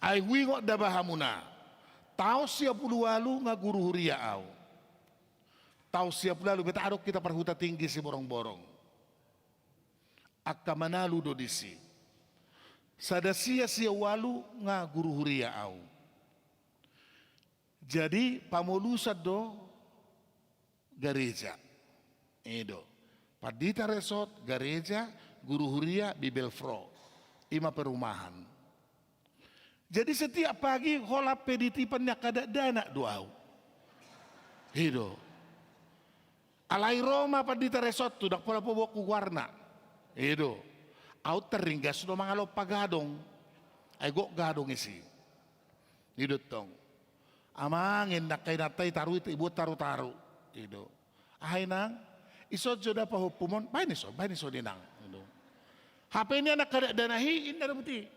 Ai huingot da ba hamuna. Taon sia pulu ualu nga guru huria ahu. Taon sia pulu ualu, beta adong hita parhuta tinggi Siborongborong. Angka Manalu do disi. Sada sia sia ualu nga guru huria ahu. Jadi pamolusan do gareja. I do. Pandita resort, gareja, guru huria, Bibelvrouw. I ma perumahan. Jadi setiap pagi holan pe ditipan ni angka dakdanak do ahu. I do. Alai ro ma pandita resort tu, ndang pola huboan goarna. I do. Ahu tarringgas do mangalompa gadong. Ai gok gadong isi. I do tong. Amang, inna angka inanta i, taru i, ibuat taru-taru. I do. Aha inang? Ison jo da pahompum on? Baen ison, baen ison inang. I do. Hape nian angka dakdanak i, inna do buti.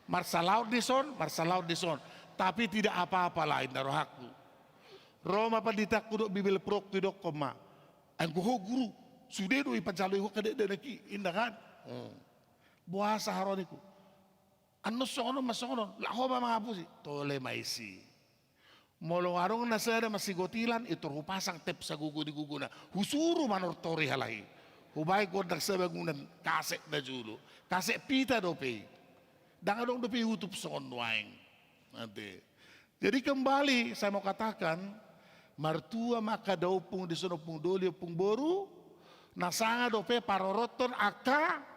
Marsalaon dison, marsalaon dison. Tapi tidak apa-apa lah, inna rohangku. Ro ma panditangku dohot Bibelvrouku, didokkon ma. Anggo ho guru, sude do ipanjalo i ho angka dakdanak i, inna kan. Hmm. Boasa haroa, ningku. Annon songon on ma songon on, lah ho ma mangapusi. Tole ma isi. Molo adong na sada masigotilan, i tor hupasang tep sagogo di gogona. Husuru manortori halak i. Hubaen gondang sabangunan kaset najolo. Kaset pita dope i. Ndang adong dope i utup songon nuaeng. Ate. Jadi kembali saya mau katakan, martua ma angka da ompung dison, ompung doli, ompung boru, na sanga dope parorothon angka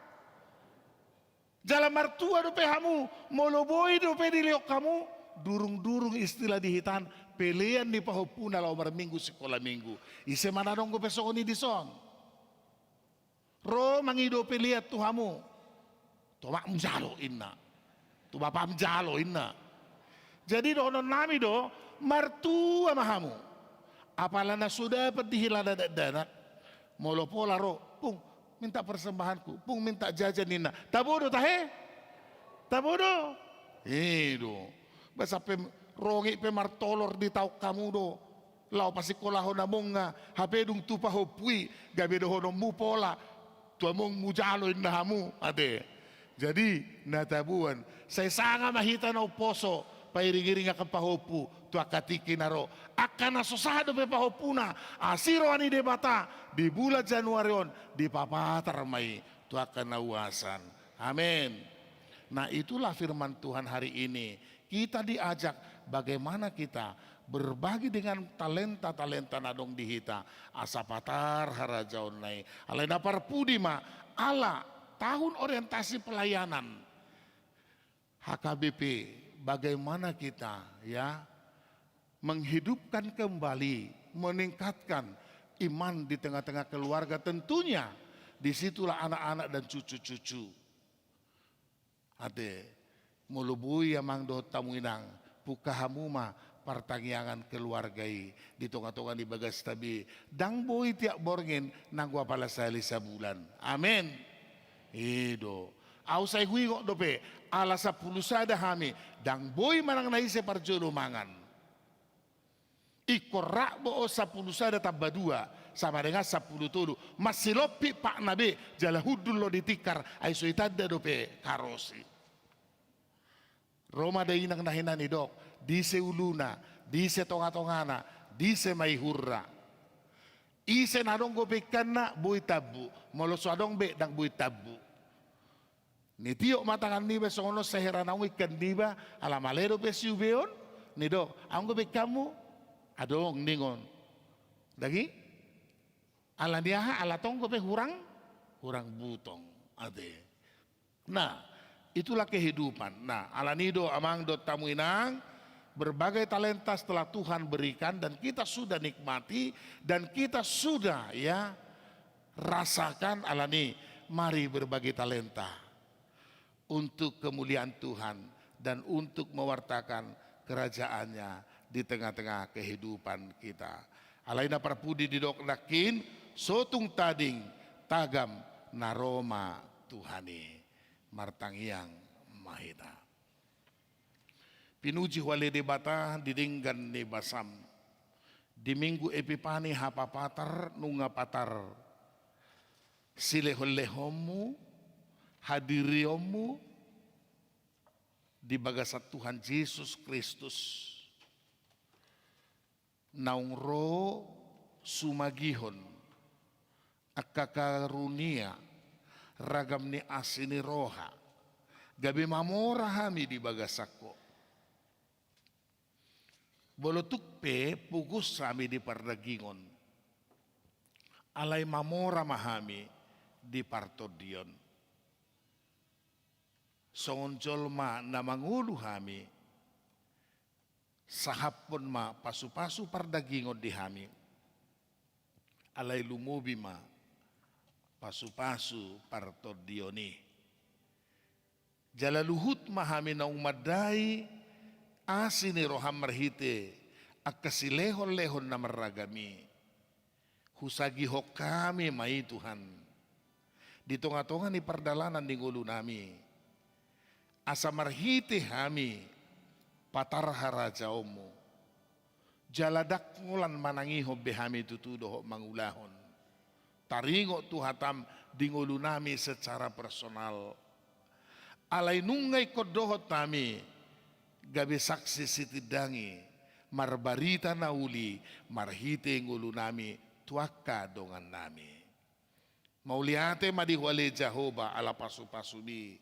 Jala martua dope hamu, molo boi dope dilehon hamu, durung-durung istilah di hita an, pelean ni pahompuna laho marminggu sikola minggu. Ise ma na adong dope songon i dison. Ro mangido pelean tu hamu. Tu omakmu jalo inna. Tu bapam jalo inna. Jadi dohonon nami do, martua ma hamu. Apala na so dapot dihilala dakdanak, molo pola ro, "Pung, minta persembahanku, Pung, minta jajan," ninna. Tabo do tahe? Tabo do. I do. Ba sampe rongit pe martolor ditaon hamu do. Laho pasikolahon among nga, hape dung tu pahompu i, gabe dohononmu pola. Tu amongmu jalo inna hamu, ate. Jadi, na taboan, sai sanga ma hita na umposo, pairing-iring angka pahompu, tu angka tingki na ro. Angka na so sahat dope pahompuna, asi roha ni Debata, di bulan Januari on, dipapatar ma i, tu angka na uasan. Amen. Nah, itulah firman Tuhan hari ini. Kita diajak bagaimana kita berbagi dengan talenta-talenta na adong di hita, asa patar harajaonna i. Alai na parpudi ma, ala tahun orientasi pelayanan H K B P, bagaimana kita, ya, menghidupkan kembali, meningkatkan iman di tengah-tengah keluarga, tentunya di situlah anak-anak dan cucu-cucu. Ate, molo boi amang dohot hamu inang, pungka hamu ma partangiangan keluarga i di tonga-tonga ni bagasta be. Ndang boi tiap borngin, nanggo apala sahali sabulan. Amen. I do. Ahu sai huingot dope, ala sampulu sada hami, ndang boi manang na ise parjolo mangan. Ingkon rap do on sampulu sada tamba dua, sama dengan sampulu tolu. Masilompit patna be, jala hundul do di tikar, ai so itanda dope karosi. Ro ma dainang na hinan, didok, dise uluna, dise tonga-tongana, dise ma ihurna. Ise na adong dope ingkanna boi tambu, molo so adong be ndang boi tambu. Nitiop ma tangan niba songon on sai hera naung ingkan niba, ala male dope siubeon, nidok, adong dope ingkanmu? Adong ningon. Dagi? Ala ni aha? Ala tong dope hurang, hurang butong. Ate. Nah, itulah kehidupan. Nah, ala ni do amang dohot hamu inang, berbagai talenta telah Tuhan berikan dan kita sudah nikmati dan kita sudah, ya, rasakan. Ala ni, mari berbagi talenta untuk kemuliaan Tuhan dan untuk mewartakan kerajaan-Nya di tengah-tengah kehidupan kita. Alai na parpudi didok nangkin, so tung tading, tagam na ro ma Tuhan i. Martangiang ma hita. Pinuji Ho ale Debata di denggan ni basam. Di Minggu Epipani hapapatar, nunga patar silehon-lehonmu, hadirionmu di bagasan Tuhan Jesus Kristus. Naung ro sumagihon angka karunia, ragam ni asi ni roha, gabe mamora hami di bagasan Ho. Molo tung pe pogos hami di pardagingon, alai mamora ma hami di partondion. Songon jolma na mangolu hami, sahaphon ma pasu-pasu pardagingon di hami, alai lumobi ma pasu-pasu partondion i. Jala luhut ma hami naung mandai asi ni roham marhite angka silehon-lehon na marragam i. Husagihon hami ma i Tuhan, di tonga-tonga ni pardalanan ni ngolunami, asa marhite hami patar harajaonmu, jala ndang holan manangihon be hami tutu dohot mangulahon. Taringot tu hatam di ngolunami secara personal. Alai nunga ingkon dohot hami gabe saksi sitindangi, marbarita na uli marhite ngolunami tu angka dongannami. Mauliate ma di Ho ale Jahowa ala pasu-pasumi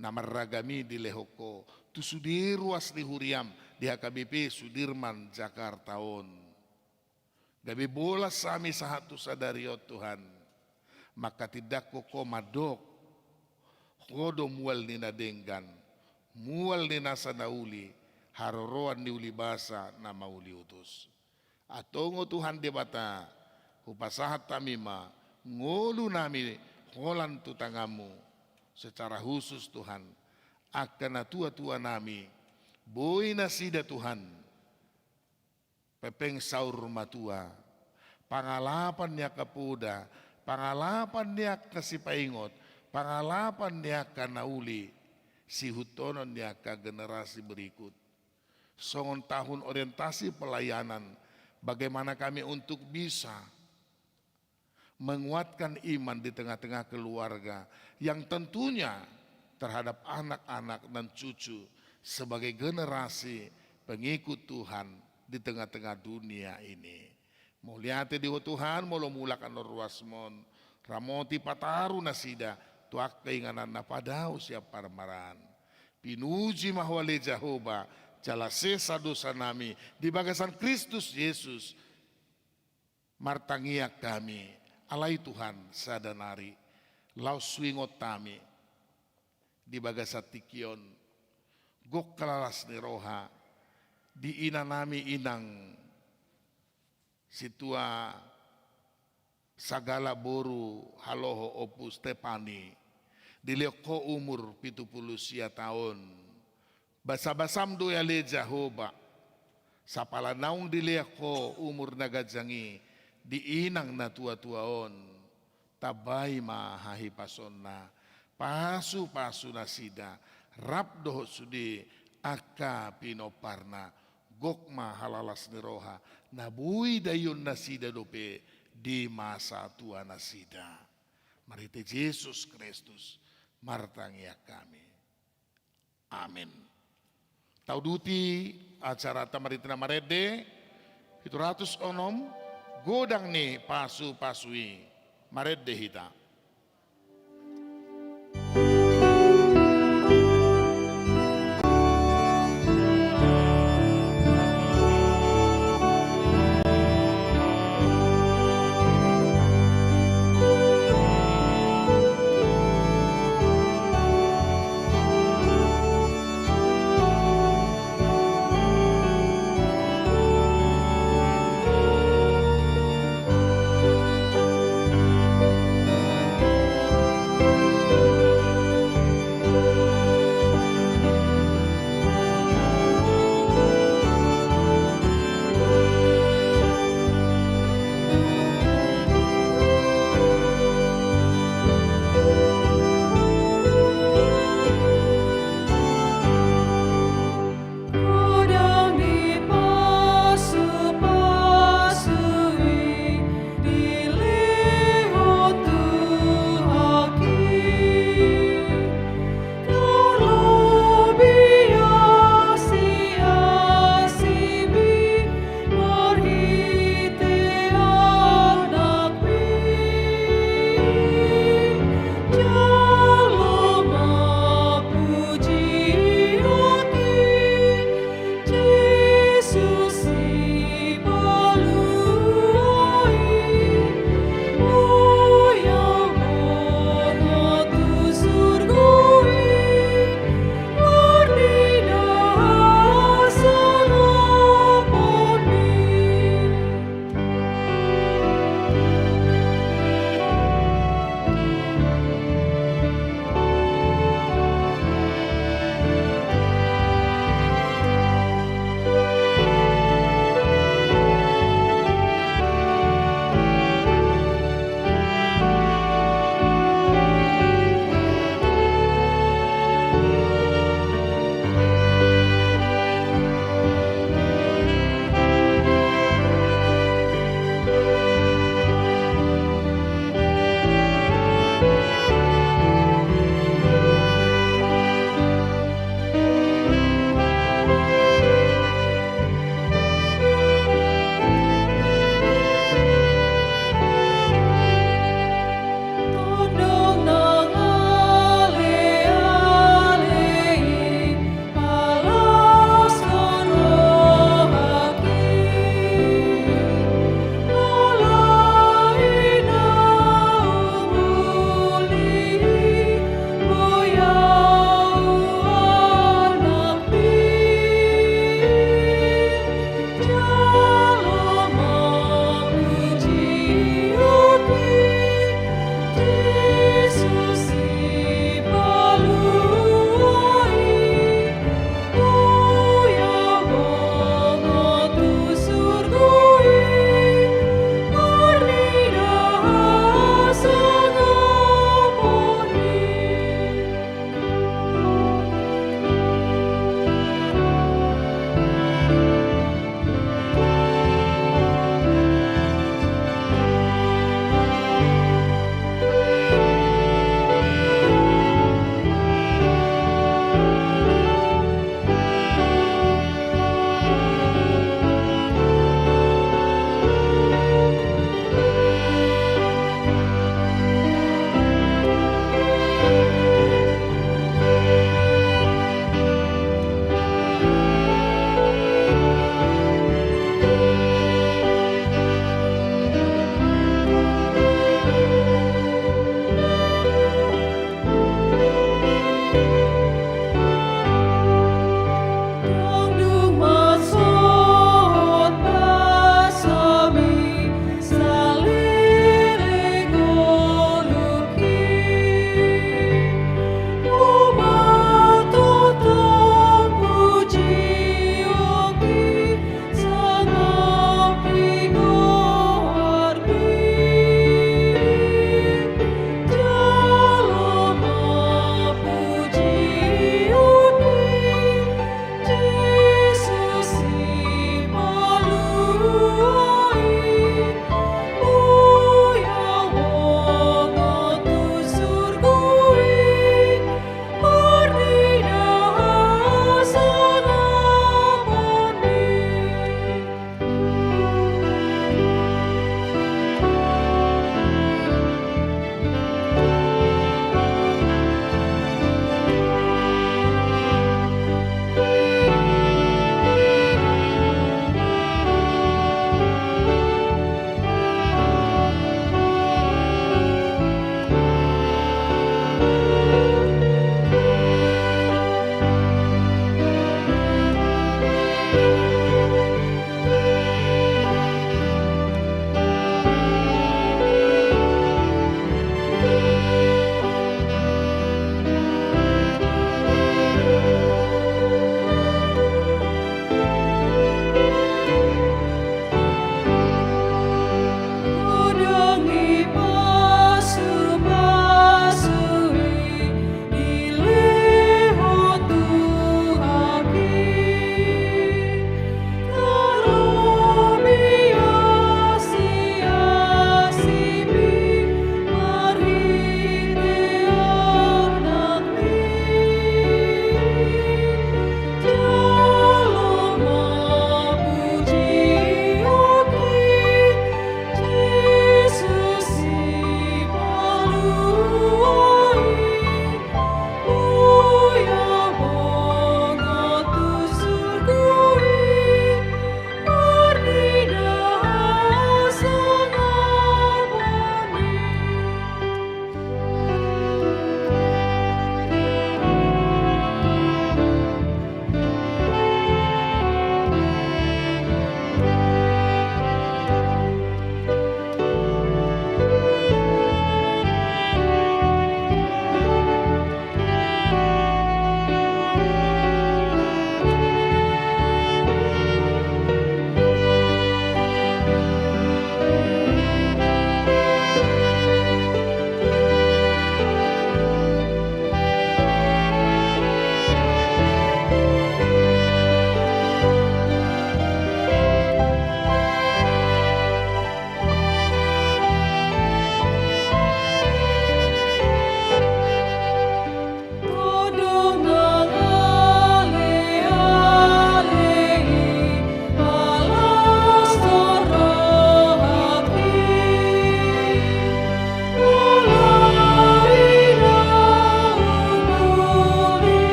na marragam i dilehon Ho tu sude ruas ni huriam di H K B P Sudirman Jakarta on. Gabe bolas hami sahat tu sadari on Tuhan. Manghatindanghon Ho mandok, Ho do mual ni na denggan, mual ni nasa na uli, haroroan ni ulibasa na mauliutus. Antong Ho Tuhan Debata, hupasahat hami ma ngolunami holan tu tanganmu. Secara khusus Tuhan, angka natua-tuanami, boi nasida Tuhan pepeng saur matua, pangalapan ni angka poda, pangalapan ni angka sipaingot, pangalapan ni angka na uli, sihuthonon ni angka generasi berikut. Songon tahun orientasi pelayanan, bagaimana kami untuk bisa menguatkan iman di tengah-tengah keluarga yang tentunya terhadap anak-anak dan cucu sebagai generasi pengikut Tuhan di tengah-tengah dunia ini. Mauliate di Ho Tuhan, molo mulak annon ruasmon, ramoti pataru nasida tu angka inganan na padao sian parmaraan. Pinuji ma Ho ale Jahowa, jala sesa dosanami di bagasan Kristus Jesus. Martangiang hami, alai Tuhan, sada nari laos huingot hami di bagasan tingki on, gok halalas ni roha di inanami inang sintua sagala boru Haloho Ompu Stepani, dilehon Ho umur pitu pulu sia taon. Basa-basam do i ale Jahowa, sapala naung dilehon Ho umur na ganjang i di inang na tua-tua on, tambai ma hahipasonna, pasu-pasu nasida, rap dohot sude angka pinomparna, gok ma halalas ni roha na boi daion nasida dope di masa tua nasida. Marhite Jesus Kristus martangiang hami. Amen. Tauduti acaranta marhite na marende pitu ratus onom, godang ni pasupasu i. Marende hita.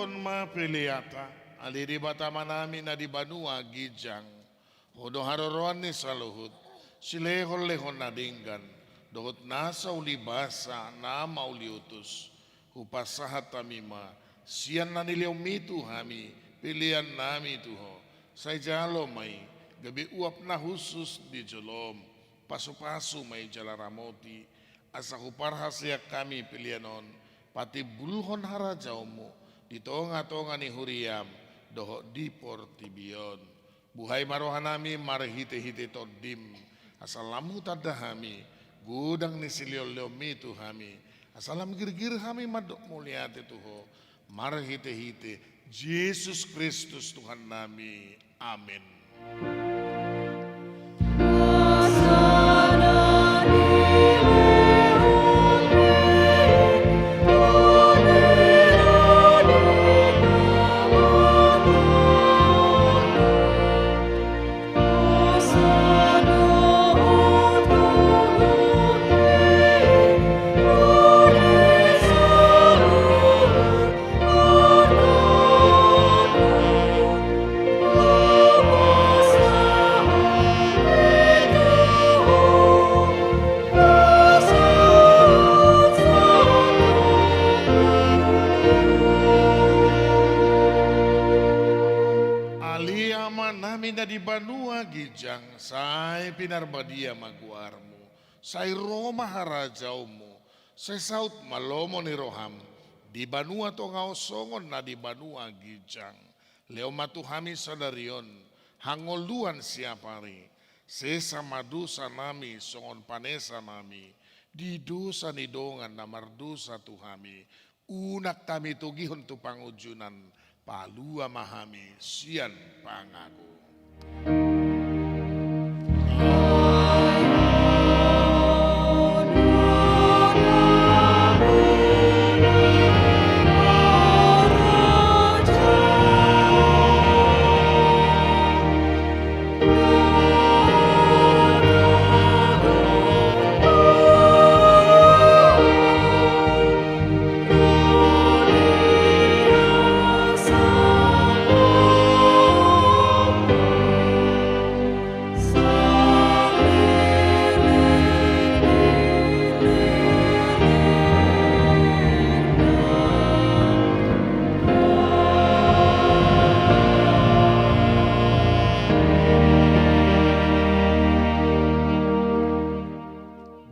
Ma peleanta, ale Debata Amanami na di banua ginjang, Ho do haroroan ni saluhut silehonlehon na denggan dohot nasa ulibasa na mauliutus. Hupasahat hami ma sian na nilehonmi tu hami peleannami tu Ho. Sai jalo ma i gabe uap na hushus di jolom. Pasupasu ma i jala ramoti, asa huparhaseang hami pelean on patimbulhon harajaonmu di tongatonga ni huriam dohot di portibi on. Buhai ma rohanami marhitehite Tondim, asa lam hutanda hami godang ni silehonlehonmi tu hami, asa lam girgir hami mandok mauliate tu Ho, marhitehite Jesus Kristus Tuhannami. Amen. Ale Amanami na di banua ginjang, sai pinarbadia ma goarmu, sai ro ma harajaonmu, sai saut ma lomo ni roham di banua tonga on songon na di banua ginjang. Lehon ma tu hami sadari on hangoluan siapari. Sesa ma dosanami songon panesanami di dosa ni dongan na mardosa tu hami. Unang hami togihon tu pangunjunan, palua ma hami sian pangago.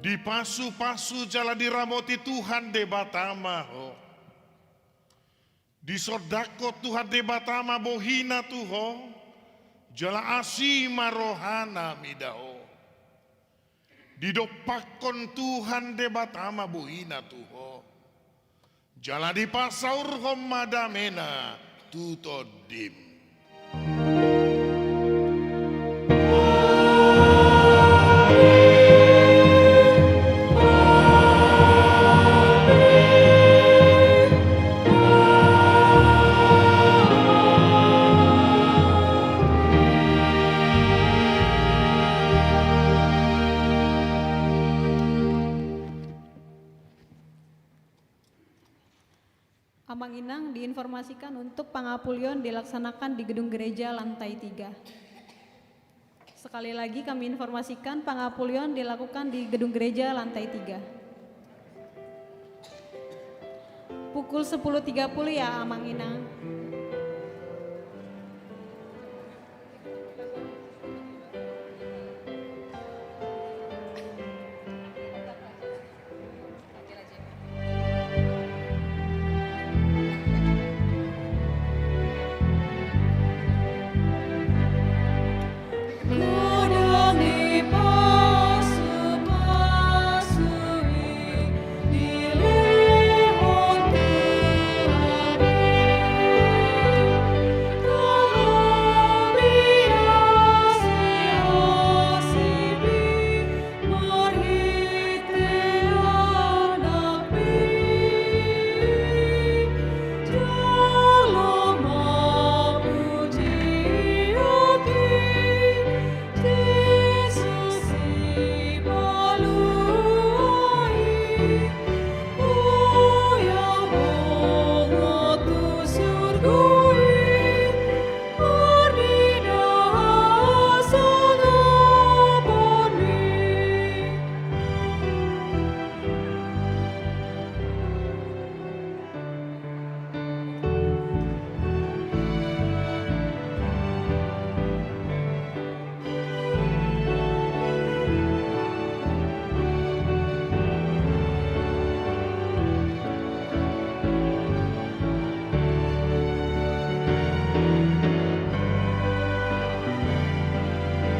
Dipasupasu jala diramoti Tuhan Debata ma ho. Disondangkon Tuhan Debata ma bohina tu ho, jala asi ma rohana mida ho. Didompakkon Tuhan Debata ma bohina tu ho, jala dipasaurhon ma damena tu tondim. Amang Inang diinformasikan untuk pangapulion dilaksanakan di gedung gereja lantai tiga. Sekali lagi kami informasikan, pangapulion dilakukan di gedung gereja lantai tiga. Pukul sepuluh tiga puluh ya, Amang Inang.